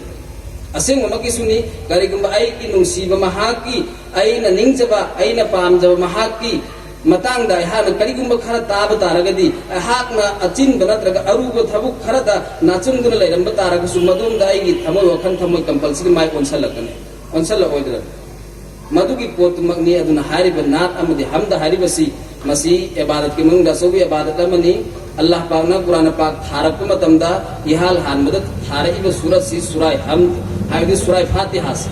ꯑꯁꯦꯡꯕꯃꯛꯀꯤꯁꯨꯅꯤ, ꯀꯔꯤꯒꯨꯝꯕ ꯑꯩꯒꯤ ꯅꯨꯡꯁꯤꯕ ꯃꯍꯥꯛꯀꯤ, ꯑꯩꯅ ꯅꯤꯡꯖꯕ, ꯑꯩꯅ ꯄꯥꯝꯖꯕ ꯃꯍꯥꯛꯀꯤ ꯃꯇꯥꯡꯗ ꯑꯩꯍꯥꯛꯅ ꯀꯔꯤꯒꯨꯝꯕ ꯈꯔ ꯇꯥꯕ ꯇꯥꯔꯒꯗꯤ, ꯑꯩꯍꯥꯛꯅ ꯑꯆꯤꯟꯕ ꯅꯠꯇ꯭ꯔꯒ ꯑꯔꯨꯕ ꯊꯕꯛ ꯈꯔꯗ ꯅꯥꯆꯨꯡꯗꯨꯅ ꯂꯩꯔꯝꯕ ꯇꯥꯔꯒꯁꯨ, ꯃꯗꯣꯝꯗ ꯑꯩꯒꯤ ꯊꯃꯣꯏ ꯋꯥꯈꯜ, ꯊꯃꯣꯏ ꯀꯝꯄꯜꯁꯔꯤ ꯃꯥꯏ ꯑꯣꯟꯁꯜꯂꯛꯀꯅꯤ, ꯑꯣꯟꯁꯜꯂꯛꯑꯣꯏꯗ꯭ꯔꯥ? ꯃꯗꯨꯒꯤ ꯄꯣꯠꯇꯨꯃꯛꯅꯤ꯫ ꯑꯗꯨꯅ ꯍꯥꯏꯔꯤꯕ ꯅꯥꯠ ꯑꯃꯗꯤ ꯍꯝꯗ ꯍꯥꯏꯔꯤꯕꯁꯤ, ꯃꯁꯤ ꯏꯕꯥꯗꯠꯀꯤ ꯃꯅꯨꯡꯗ ꯑꯆꯧꯕ ꯏꯕꯥꯗꯠ ꯑꯃꯅꯤ꯫ ꯑꯜꯂꯥꯍ ꯄꯥꯛꯅ ꯀꯨꯔꯥꯟ ꯄꯥꯛ ꯊꯥꯔꯛꯄ ꯃꯇꯝꯗ ꯏꯍꯥꯜ ꯍꯥꯟꯕꯗ ꯊꯥꯔꯛꯏꯕ ꯁꯨꯔꯠꯁꯤ ꯁꯨꯔꯥꯏ ꯍꯝꯗ, ꯍꯥꯏꯕꯗꯤ ꯁꯨꯔꯥꯏ ꯐꯥꯇꯤꯍꯥꯁꯤ꯫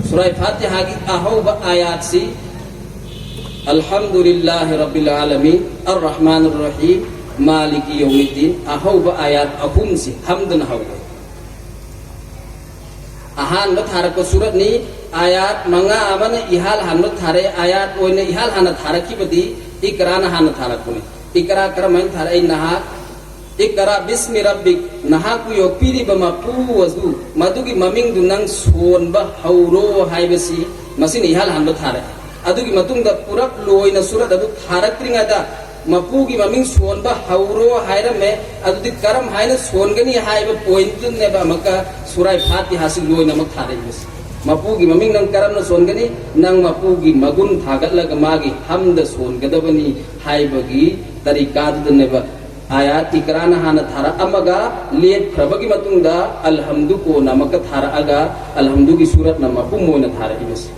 ꯁꯨꯔꯥꯏ ꯐꯥꯇꯤꯍꯥꯒꯤ ꯑꯍꯧꯕ ꯑꯥꯌꯥꯠꯁꯤ, "ꯑꯜꯍꯝꯗꯨꯂꯤꯜꯂꯥꯍꯤ ꯔꯕꯤꯜ ꯑꯥꯂꯃꯤꯟ, ꯑꯔ ꯔꯍꯃꯥꯟ ꯔꯍꯤꯝ, ꯃꯥꯂꯤꯀꯤ ꯌꯧꯃꯤꯗꯤꯟ", ꯑꯍꯧꯕ ꯑꯥꯌꯥꯠ ꯑꯍꯨꯝꯁꯤ ꯍꯝꯗꯅ ꯍꯧꯏ꯫ ꯑꯍꯥꯟꯕ ꯊꯥꯔꯛꯄ ꯁꯨꯔꯠꯅꯤ꯫ ꯑꯥꯌꯥꯠ ꯃꯉꯥ ꯑꯃꯅ ꯏꯍꯥꯜ ꯍꯥꯟꯕ ꯊꯥꯔꯛꯑꯦ꯫ ꯑꯥꯌꯥꯠ ꯑꯣꯏꯅ ꯏꯍꯥꯜ ꯍꯥꯟꯅ ꯊꯥꯔꯛꯈꯤꯕꯗꯤ ꯏꯀꯔꯥꯅ ꯍꯥꯟꯅ ꯊꯥꯔꯛꯄꯅꯤ꯫ ꯏꯀꯔꯥ ꯀꯔꯝꯍꯥꯏꯅ ꯊꯥꯔꯛꯏ? "ꯅꯍꯥꯛ, ꯏꯀꯔꯥ ꯕꯤꯁꯃꯤ ꯔꯕꯤꯛ", ꯅꯍꯥꯛꯄꯨ ꯌꯣꯛꯄꯤꯔꯤꯕ ꯃꯄꯨ ꯑꯗꯨ, ꯃꯗꯨꯒꯤ ꯃꯃꯤꯡꯗꯨ ꯅꯪ ꯁꯣꯟꯕ ꯍꯧꯔꯣ ꯍꯥꯏꯕꯁꯤ ꯃꯁꯤꯅ ꯏꯍꯥꯟ ꯍꯥꯟꯕ ꯊꯥꯔꯛꯏ꯫ ꯑꯗꯨꯒꯤ ꯃꯇꯨꯡꯗ ꯄꯨꯔꯞ ꯂꯣꯏꯅ ꯁꯨꯔꯠ ꯑꯗꯨ ꯊꯥꯔꯛꯇ꯭ꯔꯤꯉꯩꯗ ꯃꯄꯨꯒꯤ ꯃꯃꯤꯡ ꯁꯣꯟꯕ ꯍꯧꯔꯣ ꯍꯥꯏꯔꯝꯃꯦ꯫ ꯑꯗꯨꯗꯤ ꯀꯔꯝ ꯍꯥꯏꯅ ꯁꯣꯟꯒꯅꯤ ꯍꯥꯏꯕ ꯄꯣꯏꯟꯠꯇꯨꯅꯦꯕ ꯑꯃꯨꯛꯀ ꯁꯨꯔꯥꯏ ꯐꯥꯇꯤꯍꯥꯁꯤ ꯂꯣꯏꯅꯃꯛ ꯊꯥꯔꯛꯏꯕꯁꯤ꯫ ꯃꯄꯨꯒꯤ ꯃꯃꯤꯡ ꯅꯪ ꯀꯔꯝꯅ ꯁꯣꯟꯒꯅꯤ? ꯅꯪ ꯃꯄꯨꯒꯤ ꯃꯒꯨꯟ ꯊꯥꯒꯠꯂꯒ ꯃꯥꯒꯤ ꯍꯝꯗ ꯁꯣꯟꯒꯗꯕꯅꯤ ꯍꯥꯏꯕꯒꯤ ꯇꯔꯤꯀꯥꯗꯨꯗꯅꯦꯕ꯫ ꯑꯥꯌꯥꯠ ꯏꯀꯔꯥꯅ ꯍꯥꯟꯅ ꯊꯥꯔꯛꯑꯝꯃꯒ, ꯂꯦꯞꯈ꯭ꯔꯕꯒꯤ ꯃꯇꯨꯡꯗ ꯑꯜꯍꯝꯗꯨ ꯀꯣꯟꯅ ꯑꯃꯨꯛꯀ ꯊꯥꯔꯛꯑꯒ, ꯑꯜꯍꯝꯗꯨꯒꯤ ꯁꯨꯔꯠꯅ ꯃꯄꯨꯝ ꯑꯣꯏꯅ ꯊꯥꯔꯛꯏꯕꯁꯤ꯫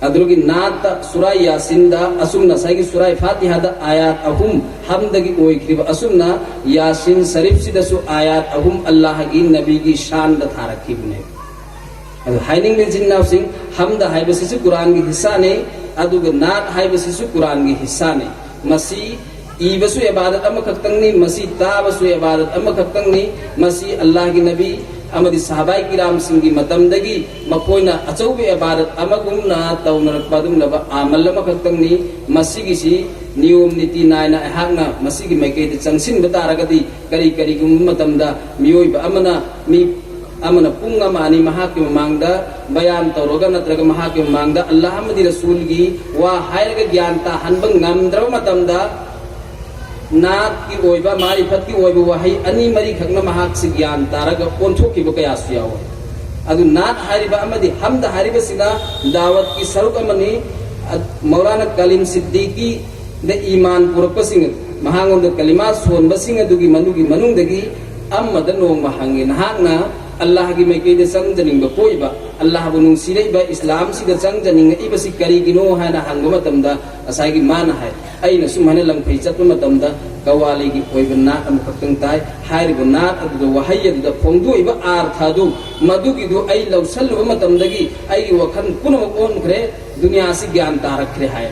ꯑꯗꯨꯒꯤ ꯅꯥꯠꯇ ꯁꯨꯔꯥꯏ ꯌꯥꯁꯤꯟꯗ ꯑꯁꯨꯝꯅ ꯉꯁꯥꯏꯒꯤ ꯁꯨꯔꯥꯏ ꯐꯥꯇꯤꯍꯥꯗ ꯑꯥꯌꯥꯠ ꯑꯍꯨꯝ ꯍꯝꯗꯒꯤ ꯑꯣꯏꯈ꯭ꯔꯤꯕ ꯑꯁꯨꯝꯅ ꯌꯥꯁꯤꯟ ꯁꯔꯤꯐꯁꯤꯗꯁꯨ ꯑꯥꯌꯥꯠ ꯑꯍꯨꯝ ꯑꯜꯂꯥꯍꯒꯤ ꯅꯕꯤꯒꯤ ꯁꯥꯟꯗ ꯊꯥꯔꯛꯈꯤꯕꯅꯦ꯫ ꯑꯗꯨ ꯍꯥꯏꯅꯤꯡꯕ ꯏꯆꯤꯟ ꯏꯅꯥꯎꯁꯤꯡ, ꯍꯝꯗ ꯍꯥꯏꯕꯁꯤꯁꯨ ꯀꯨꯔꯥꯟꯒꯤ ꯍꯤꯁꯥꯅꯤ, ꯑꯗꯨꯒ ꯅꯥꯠ ꯍꯥꯏꯕꯁꯤꯁꯨ ꯀꯨꯔꯥꯟꯒꯤ ꯍꯤꯁꯥꯅꯤ꯫ ꯃꯁꯤ ꯏꯕꯁꯨ ꯏꯕꯥꯗꯠ ꯑꯃꯈꯛꯇꯪꯅꯤ, ꯃꯁꯤ ꯇꯥꯕꯁꯨ ꯏꯕꯥꯗꯠ ꯑꯃꯈꯛꯇꯪꯅꯤ꯫ ꯃꯁꯤ ꯑꯜꯂꯥꯍꯒꯤ ꯅꯕꯤ ꯑꯃꯗꯤ ꯁꯍꯥꯕꯥꯏ ꯀꯤꯔꯥꯝꯁꯤꯡꯒꯤ ꯃꯇꯝꯗꯒꯤ ꯃꯈꯣꯏꯅ ꯑꯆꯧꯕ ꯏꯕꯥꯗꯠ ꯑꯃꯒꯨꯝꯅ ꯇꯧꯅꯔꯛꯄ ꯑꯗꯨꯒꯨꯝꯂꯕ ꯑꯃꯜ ꯑꯃꯈꯛꯇꯪꯅꯤ꯫ ꯃꯁꯤꯒꯤꯁꯤ ꯅꯤꯌꯣꯝ ꯅꯤꯇꯤ ꯅꯥꯏꯅ ꯑꯩꯍꯥꯛꯅ ꯃꯁꯤꯒꯤ ꯃꯥꯏꯀꯩꯗ ꯆꯪꯁꯤꯟꯕ ꯇꯥꯔꯒꯗꯤ, ꯀꯔꯤ ꯀꯔꯤꯒꯨꯝꯕ ꯃꯇꯝꯗ ꯃꯤꯑꯣꯏꯕ ꯑꯃꯅ, ꯃꯤ ꯑꯃꯅ ꯄꯨꯡ ꯑꯃ ꯑꯅꯤ ꯃꯍꯥꯛꯀꯤ ꯃꯃꯥꯡꯗ ꯕꯌꯥꯟ ꯇꯧꯔꯒ ꯅꯠꯇ꯭ꯔꯒ ꯃꯍꯥꯛꯀꯤ ꯃꯃꯥꯡꯗ ꯑꯜꯂꯥꯍ ꯑꯃꯗꯤ ꯔꯁꯨꯜꯒꯤ ꯋꯥ ꯍꯥꯏꯔꯒ ꯒ꯭ꯌꯥꯟ ꯇꯥꯍꯟꯕ ꯉꯝꯗ꯭ꯔꯕ ꯃꯇꯝꯗ, ꯅꯥꯠꯀꯤ ꯑꯣꯏꯕ, ꯃꯥꯔꯤꯐꯠꯀꯤ ꯑꯣꯏꯕ ꯋꯥꯍꯩ ꯑꯅꯤ ꯃꯔꯤꯈꯛꯅ ꯃꯍꯥꯛꯁꯤ ꯒ꯭ꯌꯥꯟ ꯇꯥꯔꯒ ꯑꯣꯟꯊꯣꯛꯈꯤꯕ ꯀꯌꯥꯁꯨ ꯌꯥꯎꯏ꯫ ꯑꯗꯨ ꯅꯥꯠ ꯍꯥꯏꯔꯤꯕ ꯑꯃꯗꯤ ꯍꯝꯗ ꯍꯥꯏꯔꯤꯕꯁꯤꯅ ꯗꯥꯋꯠꯀꯤ ꯁꯔꯨꯛ ꯑꯃꯅꯤ꯫ ꯑ-, ꯃꯧꯂꯥꯅꯥ ꯀꯂꯤꯝ ꯁꯤꯗꯤꯀꯤꯗ ꯏꯃꯥꯟ ꯄꯨꯔꯛꯄꯁꯤꯡ, ꯃꯍꯥꯛꯉꯣꯟꯗ ꯀꯂꯤꯃꯥ ꯁꯣꯟꯕꯁꯤꯡ ꯑꯗꯨꯒꯤ ꯃꯅꯨꯡꯒꯤ ꯃꯅꯨꯡꯗꯒꯤ ꯑꯃꯗ ꯅꯣꯡꯃ ꯍꯪꯉꯤ, "ꯅꯍꯥꯛꯅ ꯑꯜꯂꯥꯍꯒꯤ ꯃꯥꯏꯀꯩꯗ ꯆꯪꯖꯅꯤꯡꯕ ꯄꯣꯛꯏꯕ, ꯑꯜꯂꯥꯍꯕꯨ ꯅꯨꯡꯁꯤꯔꯛꯏꯕ, ꯏꯁꯂꯥꯝꯁꯤꯗ ꯆꯪꯖꯅꯤꯡꯉꯛꯏꯕꯁꯤ ꯀꯔꯤꯒꯤꯅꯣ?" ꯍꯥꯏꯅ ꯍꯪꯕ ꯃꯇꯝꯗ, ꯉꯁꯥꯏꯒꯤ ꯃꯥꯅ ꯍꯥꯏ, "ꯑꯩꯅ ꯁꯨꯝ ꯍꯥꯏꯅ ꯂꯝꯐꯩ ꯆꯠꯄ ꯃꯇꯝꯗ ꯀꯋꯥꯂꯤꯒꯤ ꯑꯣꯏꯕ ꯅꯥꯠ ꯑꯃꯈꯛꯇꯪ ꯇꯥꯏ꯫ ꯍꯥꯏꯔꯤꯕ ꯅꯥꯠ ꯑꯗꯨꯗ ꯋꯥꯍꯩ ꯑꯗꯨꯗ ꯐꯣꯡꯗꯣꯛꯏꯕ ꯑꯥꯔꯊ ꯑꯗꯨ, ꯃꯗꯨꯒꯤꯗꯨ ꯑꯩ ꯂꯧꯁꯜꯂꯨꯕ ꯃꯇꯝꯗꯒꯤ ꯑꯩꯒꯤ ꯋꯥꯈꯜ ꯄꯨꯝꯅꯃꯛ ꯑꯣꯟꯈ꯭ꯔꯦ, ꯗꯨꯅꯤꯌꯥꯁꯤ ꯒ꯭ꯌꯥꯟ ꯇꯥꯔꯛꯈ꯭ꯔꯦ" ꯍꯥꯏ꯫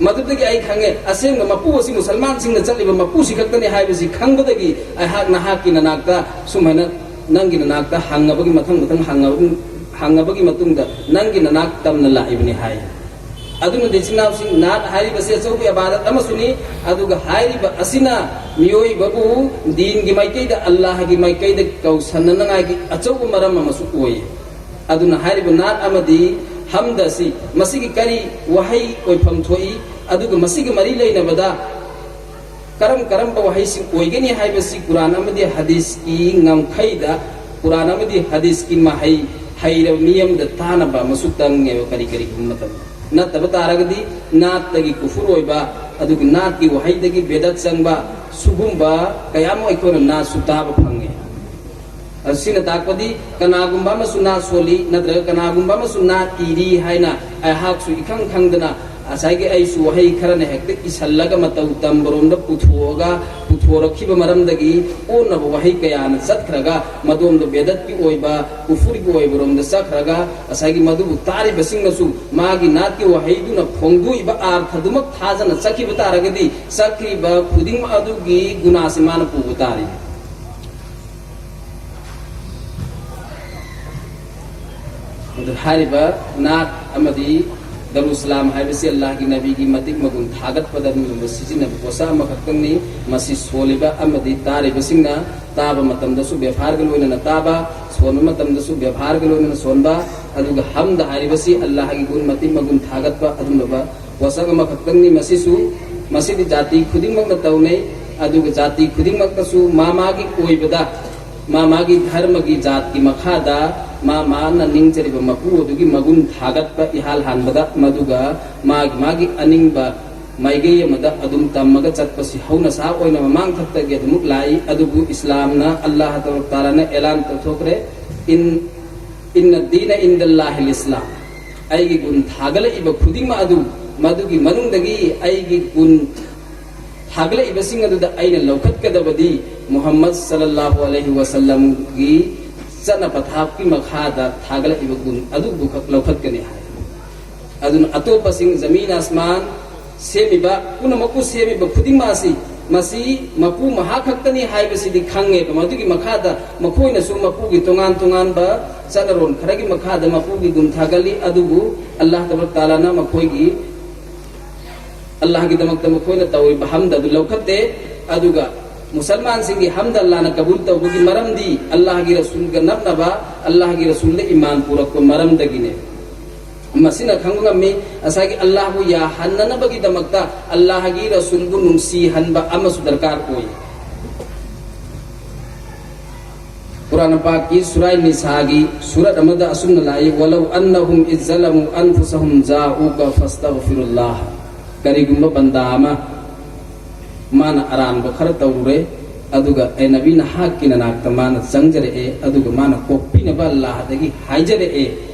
ꯃꯗꯨꯗꯒꯤ ꯑꯩ ꯈꯪꯉꯦ, ꯑꯁꯦꯡꯕ ꯃꯄꯨ ꯑꯁꯤ ꯃꯨꯁꯜꯃꯥꯟꯁꯤꯡꯅ ꯆꯠꯂꯤꯕ ꯃꯄꯨꯁꯤ ꯈꯛꯇꯅꯤ ꯍꯥꯏꯕꯁꯤ ꯈꯪꯕꯗꯒꯤ ꯑꯩꯍꯥꯛ ꯅꯍꯥꯛꯀꯤ ꯅꯅꯥꯛꯇ ꯁꯨꯝ ꯍꯥꯏꯅ ꯅꯪꯒꯤ ꯅꯅꯥꯛꯇ ꯍꯪꯉꯕꯒꯤ ꯃꯊꯪ ꯃꯊꯪ ꯍꯪꯉꯕ-, ꯍꯪꯉꯕꯒꯤ ꯃꯇꯨꯡꯗ ꯅꯪꯒꯤ ꯅꯅꯥꯛ ꯇꯝꯅ ꯂꯥꯛꯏꯕꯅꯤ ꯍꯥꯏ꯫ ꯑꯗꯨꯅꯗꯤ ꯏꯆꯤꯟ ꯏꯅꯥꯎꯁꯤꯡ, ꯅꯥꯠ ꯍꯥꯏꯔꯤꯕꯁꯤ ꯑꯆꯧꯕ ꯏꯕꯥꯗꯠ ꯑꯃꯁꯨꯅꯤ, ꯑꯗꯨꯒ ꯍꯥꯏꯔꯤꯕ ꯑꯁꯤꯅ ꯃꯤꯑꯣꯏꯕꯕꯨ ꯗꯤꯟꯒꯤ ꯃꯥꯏꯀꯩꯗ, ꯑꯜꯂꯥꯍꯒꯤ ꯃꯥꯏꯀꯩꯗ ꯀꯧꯁꯟꯅꯅꯉꯥꯏꯒꯤ ꯑꯆꯧꯕ ꯃꯔꯝ ꯑꯃꯁꯨ ꯑꯣꯏ꯫ ꯑꯗꯨꯅ ꯍꯥꯏꯔꯤꯕ ꯅꯥꯠ ꯑꯃꯗꯤ ꯍꯝꯗ ꯑꯁꯤ ꯃꯁꯤꯒꯤ ꯀꯔꯤ ꯋꯥꯍꯩ ꯑꯣꯏꯐꯝ ꯊꯣꯛꯏ, ꯑꯗꯨꯒ ꯃꯁꯤꯒ ꯃꯔꯤ ꯂꯩꯅꯕꯗ ꯀꯔꯝ ꯀꯔꯝꯕ ꯋꯥꯍꯩꯁꯤꯡ ꯑꯣꯏꯒꯅꯤ ꯍꯥꯏꯕꯁꯤ ꯀꯨꯔꯥꯟ ꯑꯃꯗꯤ ꯍꯗꯤꯁꯀꯤ ꯉꯝꯈꯩꯗ, ꯀꯨꯔꯥꯟ ꯑꯃꯗꯤ ꯍꯗꯤꯁꯀꯤ ꯃꯍꯩ ꯍꯩꯔꯕ ꯃꯤ ꯑꯃꯗ ꯇꯥꯅꯕ ꯑꯃꯁꯨ ꯇꯝꯉꯦꯕ ꯀꯔꯤ ꯀꯔꯤꯒꯨꯝꯕ ꯃꯇꯝꯗ꯫ ꯅꯠꯇꯕ ꯇꯥꯔꯒꯗꯤ ꯅꯥꯠꯇꯒꯤ ꯀꯨꯐꯨꯔ ꯑꯣꯏꯕ, ꯑꯗꯨꯒ ꯅꯥꯠꯀꯤ ꯋꯥꯍꯩꯗꯒꯤ ꯕꯦꯗꯠ ꯆꯪꯕ, ꯁꯨꯒꯨꯝꯕ ꯀꯌꯥ ꯑꯃ ꯑꯩꯈꯣꯏꯅ ꯅꯥꯠꯁꯨ ꯇꯥꯕ ꯐꯪꯉꯦ꯫ ꯑꯁꯤꯅ ꯇꯥꯛꯄꯗꯤ ꯀꯅꯥꯒꯨꯝꯕ ꯑꯃꯁꯨ ꯅꯥꯠ ꯁꯣꯜꯂꯤ, ꯅꯠꯇ꯭ꯔꯒ ꯀꯅꯥꯒꯨꯝꯕ ꯑꯃꯁꯨ ꯅꯥꯠ ꯏꯔꯤ ꯍꯥꯏꯅ ꯑꯩꯍꯥꯛꯁꯨ ꯏꯈꯪ ꯈꯪꯗꯅ ꯉꯁꯥꯏꯒꯤ ꯑꯩꯁꯨ ꯋꯥꯍꯩ ꯈꯔꯅ ꯍꯦꯛꯇ ꯏꯁꯜꯂꯒ ꯃꯇꯧ ꯇꯝꯕꯔꯣꯝꯗ ꯄꯨꯊꯣꯛꯑꯒ, ꯄꯨꯊꯣꯔꯛꯈꯤꯕ ꯃꯔꯝꯗꯒꯤ ꯑꯣꯟꯅꯕ ꯋꯥꯍꯩ ꯀꯌꯥꯅ ꯆꯠꯈ꯭ꯔꯒ, ꯃꯗꯣꯝꯗ ꯕꯦꯗꯠꯀꯤ ꯑꯣꯏꯕ, ꯀꯨꯐꯨꯔꯒꯤ ꯑꯣꯏꯕꯔꯣꯝꯗ ꯆꯠꯈ꯭ꯔꯒ, ꯉꯁꯥꯏꯒꯤ ꯃꯗꯨꯕꯨ ꯇꯥꯔꯤꯕꯁꯤꯡꯅꯁꯨ ꯃꯥꯒꯤ ꯅꯥꯠꯀꯤ ꯋꯥꯍꯩꯗꯨꯅ ꯐꯣꯡꯗꯣꯛꯏꯕ ꯑꯥꯔꯊꯗꯨꯃꯛ ꯊꯥꯖꯅ ꯆꯠꯈꯤꯕ ꯇꯥꯔꯒꯗꯤ, ꯆꯠꯈ꯭ꯔꯤꯕ ꯈꯨꯗꯤꯡꯃꯛ ꯑꯗꯨꯒꯤ ꯒꯨꯅꯥꯁꯤ ꯃꯥꯅ ꯄꯨꯕ ꯇꯥꯔꯤ꯫ ꯑꯗꯨ ꯍꯥꯏꯔꯤꯕ ꯅꯥꯠ ꯑꯃꯗꯤ ꯗꯔꯨꯁꯂꯥꯝ ꯍꯥꯏꯕꯁꯤ ꯑꯜꯂꯥꯍꯒꯤ ꯅꯕꯤꯒꯤ ꯃꯇꯤꯛ ꯃꯒꯨꯟ ꯊꯥꯒꯠꯄꯗ ꯃꯤꯑꯣꯏꯕ ꯁꯤꯖꯤꯟꯅꯕ ꯄꯣꯠꯁꯛ ꯑꯃꯈꯛꯇꯪꯅꯤ꯫ ꯃꯁꯤ ꯁꯣꯜꯂꯤꯕ ꯑꯃꯗꯤ ꯇꯥꯔꯤꯕꯁꯤꯡꯅ ꯇꯥꯕ ꯃꯇꯝꯗꯁꯨ ꯕꯦꯕꯥꯔꯒ ꯂꯣꯏꯅꯅ ꯇꯥꯕ, ꯁꯣꯟꯕ ꯃꯇꯝꯗꯁꯨ ꯕꯦꯕꯥꯔꯒ ꯂꯣꯏꯅꯅ ꯁꯣꯟꯕ, ꯑꯗꯨꯒ ꯍꯝꯗ ꯍꯥꯏꯔꯤꯕꯁꯤ ꯑꯜꯂꯥꯍꯒꯤ ꯒꯨꯟ, ꯃꯇꯤꯛ ꯃꯒꯨꯟ ꯊꯥꯒꯠꯄ ꯑꯗꯨꯒꯨꯝꯂꯕ ꯄꯣꯠꯁꯛ ꯑꯃꯈꯛꯇꯪꯅꯤ꯫ ꯃꯁꯤꯁꯨ, ꯃꯁꯤꯗꯤ ꯖꯥꯇꯤ ꯈꯨꯗꯤꯡꯃꯛꯅ ꯇꯧꯅꯩ꯫ ꯑꯗꯨꯒ ꯖꯥꯇꯤ ꯈꯨꯗꯤꯡꯃꯛꯇꯁꯨ ꯃꯥ ꯃꯥꯒꯤ ꯑꯣꯏꯕꯗ, ꯃꯥ ꯃꯥꯒꯤ ꯙꯔꯃꯒꯤ ꯖꯥꯠꯀꯤ ꯃꯈꯥꯗ ꯃꯥ ꯃꯥꯅ ꯅꯤꯡꯖꯔꯤꯕ ꯃꯄꯨ ꯑꯗꯨꯒꯤ ꯃꯒꯨꯟ ꯊꯥꯒꯠꯄ ꯏꯍꯥꯟ ꯍꯥꯟꯕꯗ, ꯃꯗꯨꯒ ꯃꯥꯒꯤ ꯃꯥꯒꯤ ꯑꯅꯤꯡꯕ ꯃꯥꯏꯀꯩ ꯑꯃꯗ ꯑꯗꯨꯝ ꯇꯝꯃꯒ ꯆꯠꯄꯁꯤ ꯍꯧꯅꯁꯥ ꯑꯣꯏꯅ ꯃꯃꯥꯡ ꯊꯛꯇꯒꯤ ꯑꯗꯨꯃꯛ ꯂꯥꯛꯏ꯫ ꯑꯗꯨꯕꯨ ꯏꯁꯂꯥꯝꯅ, ꯑꯜꯂꯥꯍ ꯇꯕꯥꯔꯛ ꯇꯥꯂꯥꯅ ꯑꯦꯂꯥꯟ ꯇꯧꯊꯣꯛꯈ꯭ꯔꯦ, "ꯏꯟ, ꯏꯟꯅ ꯗꯤꯅ ꯏꯟꯗꯜꯂꯥꯍꯤꯜ ꯏꯁꯂꯥꯝ", ꯑꯩꯒꯤ ꯒꯨꯟ ꯊꯥꯒꯠꯂꯛꯏꯕ ꯈꯨꯗꯤꯡꯃꯛ ꯑꯗꯨ, ꯃꯗꯨꯒꯤ ꯃꯅꯨꯡꯗꯒꯤ ꯑꯩꯒꯤ ꯒꯨꯟ ꯊꯥꯒꯠꯂꯛꯏꯕꯁꯤꯡ ꯑꯗꯨꯗ ꯑꯩꯅ ꯂꯧꯈꯠꯀꯗꯕꯗꯤ ꯃꯨꯍꯝꯃꯗ ꯁꯜꯂꯜꯂꯥꯍꯨ ꯑꯂꯩꯍꯤ ꯋꯥꯁꯜꯂꯝꯒꯤ ꯆꯠꯅ ꯄꯊꯥꯞꯀꯤ ꯃꯈꯥꯗ ꯊꯥꯒꯠꯂꯛꯏꯕ ꯒꯨꯟ ꯑꯗꯨꯕꯨ ꯈꯛ ꯂꯧꯈꯠꯀꯅꯤ ꯍꯥꯏ꯫ ꯑꯗꯨꯅ ꯑꯇꯣꯞꯄꯁꯤꯡ, ꯖꯃꯤꯟ ꯑꯁꯃꯥꯟ ꯁꯦꯝꯃꯤꯕ, ꯄꯨꯝꯅꯃꯛꯄꯨ ꯁꯦꯝꯃꯤꯕ ꯈꯨꯗꯤꯡꯃꯛ ꯑꯁꯤ, ꯃꯁꯤ ꯃꯄꯨ ꯃꯍꯥꯛ ꯈꯛꯇꯅꯤ ꯍꯥꯏꯕꯁꯤꯗꯤ ꯈꯪꯉꯦꯕ꯫ ꯃꯗꯨꯒꯤ ꯃꯈꯥꯗ ꯃꯈꯣꯏꯅꯁꯨ ꯃꯄꯨꯒꯤ ꯇꯣꯉꯥꯟ ꯇꯣꯉꯥꯟꯕ ꯆꯠꯅꯔꯣꯟ ꯈꯔꯒꯤ ꯃꯈꯥꯗ ꯃꯄꯨꯒꯤ ꯒꯨꯟ ꯊꯥꯒꯠꯂꯤ꯫ ꯑꯗꯨꯕꯨ ꯑꯜꯂꯥꯍ ꯇꯕꯥꯔꯛ ꯇꯥꯂꯥꯅ ꯃꯈꯣꯏꯒꯤ, ꯑꯜꯂꯥꯍꯒꯤꯗꯃꯛꯇ ꯃꯈꯣꯏꯅ ꯇꯧꯔꯤꯕ ꯍꯝꯗ ꯑꯗꯨ ꯂꯧꯈꯠꯇꯦ꯫ ꯑꯗꯨꯒ ꯃꯨꯁꯜꯃꯥꯟꯁꯤꯡꯒꯤ ꯍꯝꯗ ꯑꯜꯂꯥꯍꯅ ꯀꯕꯨꯜ ꯇꯧꯕꯒꯤ ꯃꯔꯝꯗꯤ ꯑꯜꯂꯥꯍꯒꯤ ꯔꯁꯨꯜꯒ ꯅꯛꯅꯕ, ꯑꯜꯂꯥꯍꯒꯤ ꯔꯁꯨꯜꯗ ꯏꯃꯥꯟ ꯄꯨꯔꯛꯄ ꯃꯔꯝꯗꯒꯤꯅꯦ꯫ ꯃꯁꯤꯅ ꯈꯪꯕ ꯉꯝꯃꯤ, ꯉꯁꯥꯏꯒꯤ ꯑꯜꯂꯥꯍꯕꯨ ꯌꯥꯍꯟꯅꯅꯕꯒꯤꯗꯃꯛꯇ ꯑꯜꯂꯥꯍꯒꯤ ꯔꯁꯨꯜꯕꯨ ꯅꯨꯡꯁꯤꯍꯟꯕ ꯑꯃꯁꯨ ꯗꯔꯀꯥꯔ ꯑꯣꯏ꯫ ꯀꯨꯔꯥꯟ ꯄꯥꯛꯀꯤ ꯁꯨꯔꯥꯏ ꯅꯤꯁꯥꯒꯤ ꯁꯨꯔꯠ ꯑꯃꯗ ꯑꯁꯨꯝꯅ ꯂꯥꯛꯏ, "ولو أنهم إذ ظلموا أنفسهم جاءوك فاستغفروا الله." ꯀꯔꯤꯒꯨꯝꯕ ꯕꯟꯗꯥ ꯑꯃ ꯃꯥꯅ ꯑꯔꯥꯟꯕ ꯈꯔ ꯇꯧꯔꯨꯔꯦ, ꯑꯗꯨꯒ ꯑꯦ ꯅꯕꯤ, ꯅꯍꯥꯛꯀꯤ ꯅꯅꯥꯛꯇ ꯃꯥꯅ ꯆꯪꯖꯔꯛꯑꯦ, ꯑꯗꯨꯒ ꯃꯥꯅ ꯀꯣꯛꯄꯤꯅꯕ ꯑꯜꯂꯥꯍꯗꯒꯤ ꯍꯥꯏꯖꯔꯛꯑꯦ,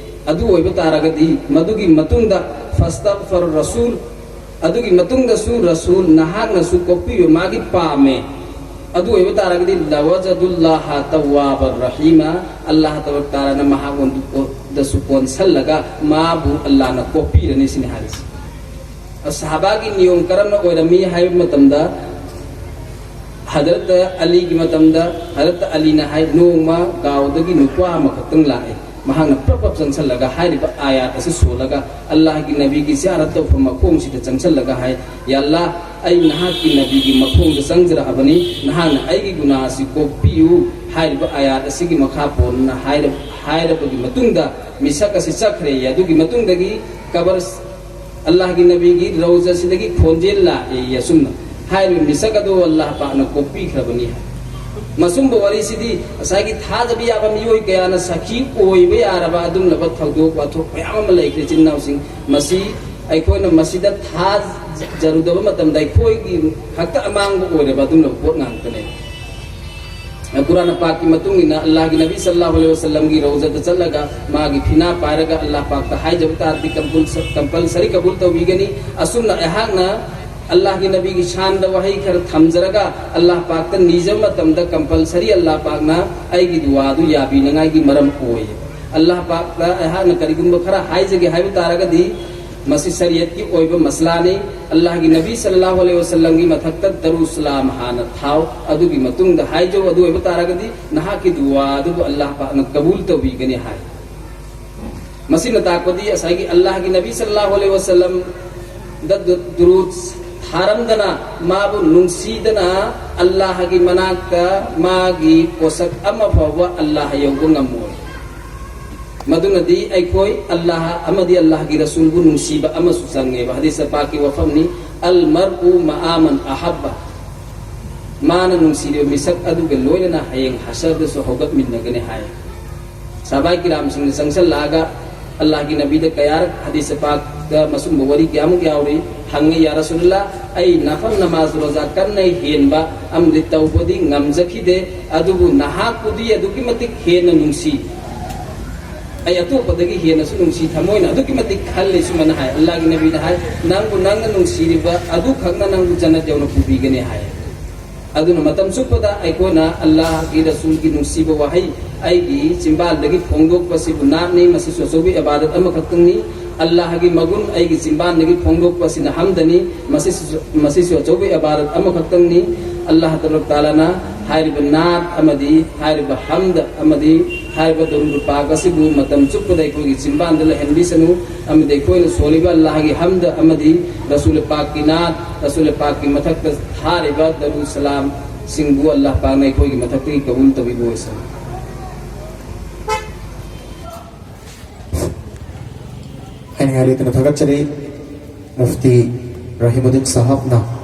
ꯑꯗꯨ ꯑꯣꯏꯕ ꯇꯥꯔꯒꯗꯤ ꯃꯗꯨꯒꯤ ꯃꯇꯨꯡꯗ فاستغفر الرسول, ꯑꯗꯨꯒꯤ ꯃꯇꯨꯡꯗꯁꯨ ꯔꯁꯨꯜ ꯅꯍꯥꯛꯅꯁꯨ ꯀꯣꯛꯄꯤꯕ ꯃꯥꯒꯤ ꯄꯥꯝꯃꯦ, ꯑꯗꯨ ꯑꯣꯏꯕ ꯇꯥꯔꯒꯗꯤ لوجدوا الله توابا رحيما, ꯑꯜꯂꯥꯍ ꯇꯕꯥꯔꯛ ꯇꯥꯂꯥꯅ ꯃꯍꯥꯛꯉꯣꯟꯗꯁꯨ ꯀꯣꯟꯁꯜꯂꯒ ꯃꯥꯕꯨ ꯑꯜꯂꯥꯍꯅ ꯀꯣꯛꯄꯤꯔꯅꯤ ꯁꯤꯅꯤ ꯍꯥꯏꯔꯤꯁꯤ꯫ ꯑꯁꯍꯥꯕꯥꯒꯤ ꯅꯤꯌꯣꯝ ꯀꯔꯝꯅ ꯑꯣꯏꯔꯝꯃꯤ ꯍꯥꯏꯕ ꯃꯇꯝꯗ, ꯍꯖꯔꯠ ꯑꯂꯤꯒꯤ ꯃꯇꯝꯗ ꯍꯖꯔꯠ ꯑꯂꯤꯅ ꯍꯥꯏ, ꯅꯣꯡꯃ ꯒꯥꯎꯗꯒꯤ ꯅꯨꯄꯥ ꯑꯃꯈꯛꯇꯪ ꯂꯥꯛꯑꯦ, ꯃꯍꯥꯛꯅ ꯄ꯭ꯔꯞ ꯄ꯭ꯔꯞ ꯆꯪꯁꯜꯂꯒ ꯍꯥꯏꯔꯤꯕ ꯑꯥꯌꯥꯠ ꯑꯁꯤ ꯁꯣꯜꯂꯒ ꯑꯜꯂꯥꯍꯒꯤ ꯅꯕꯤꯒꯤ ꯖꯤꯌꯥꯔꯠ ꯇꯧꯐꯝ ꯃꯈꯣꯡꯁꯤꯗ ꯆꯪꯁꯜꯂꯒ ꯍꯥꯏ, "ꯌꯥ ꯑꯜꯂꯥꯍ, ꯑꯩ ꯅꯍꯥꯛꯀꯤ ꯅꯕꯤꯒꯤ ꯃꯈꯣꯡꯗ ꯆꯪꯖꯔꯛꯑꯕꯅꯤ, ꯅꯍꯥꯛꯅ ꯑꯩꯒꯤ ꯒꯨꯅꯥꯍ ꯑꯁꯤ ꯀꯣꯛꯄꯤꯌꯨ" ꯍꯥꯏꯔꯤꯕ ꯑꯥꯌꯥꯠ ꯑꯁꯤꯒꯤ ꯃꯈꯥ ꯄꯣꯟꯅ ꯍꯥꯏꯔ-, ꯍꯥꯏꯔꯕꯒꯤ ꯃꯇꯨꯡꯗ ꯃꯤꯁꯛ ꯑꯁꯤ ꯆꯠꯈ꯭ꯔꯦ꯫ ꯑꯗꯨꯒꯤ ꯃꯇꯨꯡꯗꯒꯤ ꯀꯕꯔ ꯑꯜꯂꯥꯍꯒꯤ ꯅꯕꯤꯒꯤ ꯔꯧꯖꯥꯁꯤꯗꯒꯤ ꯈꯣꯟꯖꯦꯜ ꯂꯥꯛꯑꯦ ꯑꯁꯨꯝꯅ꯫ ꯍꯥꯏꯔꯤꯕ ꯃꯤꯁꯛ ꯑꯗꯨ ꯑꯜꯂꯥꯍ ꯄꯥꯛꯅ ꯀꯣꯛꯄꯤꯈ꯭ꯔꯕꯅꯤ ꯍꯥꯏ꯫ ꯃꯁꯨꯝꯕ ꯋꯥꯔꯤꯁꯤꯗꯤ ꯉꯁꯥꯏꯒꯤ ꯊꯥꯖꯕ ꯌꯥꯕ ꯃꯤꯑꯣꯏ ꯀꯌꯥꯅ ꯁꯥꯈꯤ ꯑꯣꯏꯕ ꯌꯥꯔꯕ ꯑꯗꯨꯒꯨꯝꯂꯕ ꯊꯧꯗꯣꯛ ꯋꯥꯊꯣꯛ ꯃꯌꯥꯝ ꯑꯃ ꯂꯩꯈ꯭ꯔꯦ, ꯏꯆꯤꯟ ꯏꯅꯥꯎꯁꯤꯡ꯫ ꯃꯁꯤ ꯑꯩꯈꯣꯏꯅ ꯃꯁꯤꯗ ꯊꯥꯖꯔꯨꯗꯕ ꯃꯇꯝꯗ ꯑꯩꯈꯣꯏꯒꯤ ꯈꯛꯇ ꯑꯃꯥꯡꯕ ꯑꯣꯏꯔꯕ ꯑꯗꯨꯒꯨꯝꯂꯕ ꯄꯣꯠ ꯉꯥꯛꯇꯅꯦ꯫ ꯀꯨꯔꯥꯟ ꯄꯥꯛꯀꯤ ꯃꯇꯨꯡ ꯏꯟꯅ ꯑꯜꯂꯥꯍꯒꯤ ꯅꯕꯤ ꯁꯜꯂꯜꯂꯥꯍꯨ ꯑꯂꯩꯍꯤ ꯋꯥꯁꯜꯂꯝꯒꯤ ꯔꯧꯖꯥꯗ ꯆꯠꯂꯒ ꯃꯥꯒꯤ ꯐꯤꯅꯥ ꯄꯥꯏꯔꯒ ꯑꯜꯂꯥꯍ ꯄꯥꯛꯇ ꯍꯥꯏꯖꯕ ꯇꯥꯔꯗꯤ ꯀꯝꯄꯜꯁ-, ꯀꯝꯄꯜꯁꯔꯤ ꯀꯕꯨꯜ ꯇꯧꯕꯤꯒꯅꯤ꯫ ꯑꯁꯨꯝꯅ ꯑꯩꯍꯥꯛꯅ ꯑꯜꯂꯥꯍꯒꯤ ꯅꯕꯤꯒꯤ ꯁꯥꯟꯗ ꯋꯥꯍꯩ ꯈꯔ ꯊꯝꯖꯔꯒ ꯑꯜꯂꯥꯍ ꯄꯥꯛꯇ ꯅꯤꯖꯕ ꯃꯇꯝꯗ ꯀꯝꯄꯜꯁꯔꯤ ꯑꯜꯂꯥꯍ ꯄꯥꯛꯅ ꯑꯩꯒꯤ ꯗꯨꯋꯥꯗꯨ ꯌꯥꯕꯤꯅꯉꯥꯏꯒꯤ ꯃꯔꯝ ꯑꯣꯏ꯫ ꯑꯜꯂꯥꯍ ꯄꯥꯛꯇ ꯑꯩꯍꯥꯛꯅ ꯀꯔꯤꯒꯨꯝꯕ ꯈꯔ ꯍꯥꯏꯖꯒꯦ ꯍꯥꯏꯕ ꯇꯥꯔꯒꯗꯤ, ꯃꯁꯤ ꯁꯔꯤꯌꯠꯀꯤ ꯑꯣꯏꯕ ꯃꯁꯂꯥꯅꯤ꯫ ꯑꯜꯂꯥꯍꯒꯤ ꯅꯕꯤ ꯁꯜꯂꯜꯂꯥꯍꯨ ꯑꯂꯩꯍꯤ ꯋꯥꯁꯜꯂꯝꯒꯤ ꯃꯊꯛꯇ ꯗꯔꯨ ꯁꯂꯥꯝ ꯍꯥꯟꯅ ꯊꯥꯎ, ꯑꯗꯨꯒꯤ ꯃꯇꯨꯡꯗ ꯍꯥꯏꯖꯧ, ꯑꯗꯨ ꯑꯣꯏꯕ ꯇꯥꯔꯒꯗꯤ ꯅꯍꯥꯛꯀꯤ ꯗꯨꯋꯥ ꯑꯗꯨꯕꯨ ꯑꯜꯂꯥꯍ ꯄꯥꯛꯅ ꯀꯕꯨꯜ ꯇꯧꯕꯤꯒꯅꯤ ꯍꯥꯏ꯫ ꯃꯁꯤꯅ ꯇꯥꯛꯄꯗꯤ ꯉꯁꯥꯏꯒꯤ ꯑꯜꯂꯥꯍꯒꯤ ꯅꯕꯤ ꯁꯜꯂꯜꯂꯥꯍꯨ ꯑꯂꯩꯍꯤ ꯋꯥꯁꯜꯂꯝꯗ ꯗꯨ-, ꯗꯨꯔꯨꯗ ꯊꯥꯔꯝꯗꯅ, ꯃꯥꯕꯨ ꯅꯨꯡꯁꯤꯗꯅ ꯑꯜꯂꯥꯍꯒꯤ ꯃꯅꯥꯛꯇ ꯃꯥꯒꯤ ꯄꯣꯠꯁꯛ ꯑꯃ ꯐꯥꯎꯕ ꯑꯜꯂꯥꯍ ꯌꯧꯕ ꯉꯝꯃꯣꯏ꯫ ꯃꯗꯨꯅꯗꯤ ꯑꯩꯈꯣꯏ ꯑꯜꯂꯥꯍ ꯑꯃꯗꯤ ꯑꯜꯂꯥꯍꯒꯤ ꯔꯁꯨꯜꯕꯨ ꯅꯨꯡꯁꯤꯕ ꯑꯃꯁꯨ ꯆꯪꯉꯦꯕ꯫ ꯍꯗꯤꯁ ꯄꯥꯛꯀꯤ ꯋꯥꯐꯝꯅꯤ, "ꯑꯜ ꯃꯔꯎ ꯃꯑꯥ ꯃꯟ ꯑꯍꯕ"꯫ ꯃꯥꯅ ꯅꯨꯡꯁꯤꯔꯤꯕ ꯃꯤꯁꯛ ꯑꯗꯨꯒ ꯂꯣꯏꯅꯅ ꯍꯌꯦꯡ ꯍꯁꯔꯗꯁꯨ ꯍꯧꯒꯠꯃꯤꯟꯅꯒꯅꯤ ꯍꯥꯏ꯫ ꯁꯥꯕꯥꯏ ꯀꯤꯔꯥꯝꯁꯤꯡꯅ ꯆꯪꯁꯜꯂꯛꯑꯒ ꯑꯜꯂꯥꯍꯒꯤ ꯅꯕꯤꯗ ꯀꯌꯥꯔꯛ ꯍꯗꯤꯁ ꯄꯥꯛꯇ ꯃꯁꯨꯝꯕ ꯋꯥꯔꯤ ꯀꯌꯥꯃꯨꯛ ꯌꯥꯎꯔꯤ꯫ ꯍꯪꯉꯤ, "ꯌꯥ ꯔꯁꯨꯂꯜꯂꯥ, ꯑꯩ ꯅꯐꯜ ꯅꯃꯥꯖ ꯔꯣꯖꯥ ꯀꯟꯅ ꯍꯦꯟꯕ ꯑꯃꯗꯤ ꯇꯧꯕꯗꯤ ꯉꯝꯖꯈꯤꯗꯦ, ꯑꯗꯨꯕꯨ ꯅꯍꯥꯛꯄꯨꯗꯤ ꯑꯗꯨꯛꯀꯤ ꯃꯇꯤꯛ ꯍꯦꯟꯅ ꯅꯨꯡꯁꯤ, ꯑꯩ ꯑꯇꯣꯞꯄꯗꯒꯤ ꯍꯦꯟꯅꯁꯨ ꯅꯨꯡꯁꯤ, ꯊꯃꯣꯏꯅ ꯑꯗꯨꯛꯀꯤ ꯃꯇꯤꯛ ꯈꯜꯂꯤ"꯫ ꯁꯨꯃꯥꯏꯅ ꯍꯥꯏ꯫ ꯑꯜꯂꯥꯍꯒꯤ ꯅꯕꯤꯅ ꯍꯥꯏ, "ꯅꯪꯕꯨ ꯅꯪꯅ ꯅꯨꯡꯁꯤꯔꯤꯕ ꯑꯗꯨꯈꯛꯅ ꯅꯪꯕꯨ ꯖꯟꯅꯠ ꯌꯧꯅ ꯄꯨꯕꯤꯒꯅꯤ" ꯍꯥꯏ꯫ ꯑꯗꯨꯅ ꯃꯇꯝ ꯆꯨꯞꯄꯗ ꯑꯩꯈꯣꯏꯅ ꯑꯜꯂꯥꯍꯒꯤ ꯔꯁꯨꯜꯒꯤ ꯅꯨꯡꯁꯤꯕ ꯋꯥꯍꯩ ꯑꯩꯒꯤ ꯆꯤꯝꯕꯥꯜꯗꯒꯤ ꯐꯣꯡꯗꯣꯛꯄꯁꯤꯕꯨ ꯅꯥꯠꯅꯤ꯫ ꯃꯁꯤꯁꯨ ꯑꯆꯧꯕ ꯏꯕꯥꯗꯠ ꯑꯃꯈꯛꯇꯪꯅꯤ꯫ ꯑꯜꯂꯥꯍꯒꯤ ꯃꯒꯨꯟ ꯑꯩꯒꯤ ꯆꯤꯝꯕꯥꯜꯗꯒꯤ ꯐꯣꯡꯗꯣꯛꯄꯁꯤꯅ ꯍꯝꯗꯅꯤ꯫ ꯃꯁꯤꯁꯨ, ꯃꯁꯤꯁꯨ ꯑꯆꯧꯕ ꯏꯕꯥꯗꯠ ꯑꯃꯈꯛꯇꯪꯅꯤ꯫ ꯑꯜꯂꯥꯍ ꯇꯕꯥꯔꯛ ꯇꯥꯂꯥꯅ ꯍꯥꯏꯔꯤꯕ ꯅꯥꯠ ꯑꯃꯗꯤ ꯍꯥꯏꯔꯤꯕ ꯍꯝꯗ ꯑꯃꯗꯤ ꯍꯥꯏꯔꯤꯕ ꯗꯔꯨꯗ ꯄꯥꯛ ꯑꯁꯤꯕꯨ ꯃꯇꯝ ꯆꯨꯞꯄꯗ ꯑꯩꯈꯣꯏꯒꯤ ꯆꯤꯝꯕꯥꯜꯗ ꯂꯩꯍꯟꯕꯤꯁꯅꯨ꯫ ꯑꯃꯗꯤ ꯑꯩꯈꯣꯏꯅ ꯁꯣꯜꯂꯤꯕ ꯑꯜꯂꯥꯍꯒꯤ ꯍꯝꯗ ꯑꯃꯗꯤ ꯔꯁꯨꯜ ꯄꯥꯛꯀꯤ ꯅꯥꯠ, ꯔꯁꯨꯜ ꯄꯥꯛꯀꯤ ꯃꯊꯛꯇ ꯊꯥꯔꯤꯕ ꯗꯔꯨꯗ ꯁꯂꯥꯝꯁꯤꯡꯕꯨ ꯑꯜꯂꯥꯍ ꯄꯥꯛꯅ ꯑꯩꯈꯣꯏꯒꯤ ꯃꯊꯛꯇꯒꯤ ꯀꯕꯨꯜ ꯇꯧꯕꯤꯕ ꯑꯣꯏꯁꯅꯨ꯫ ꯍꯥꯏꯅꯤꯡꯉꯥꯏ ꯂꯩꯇꯅ ꯊꯥꯒꯠꯆꯔꯤ꯫ ꯃꯨꯐꯇꯤ ꯔꯍꯤꯃꯨꯗꯤꯟ ꯁꯥꯍꯕꯅ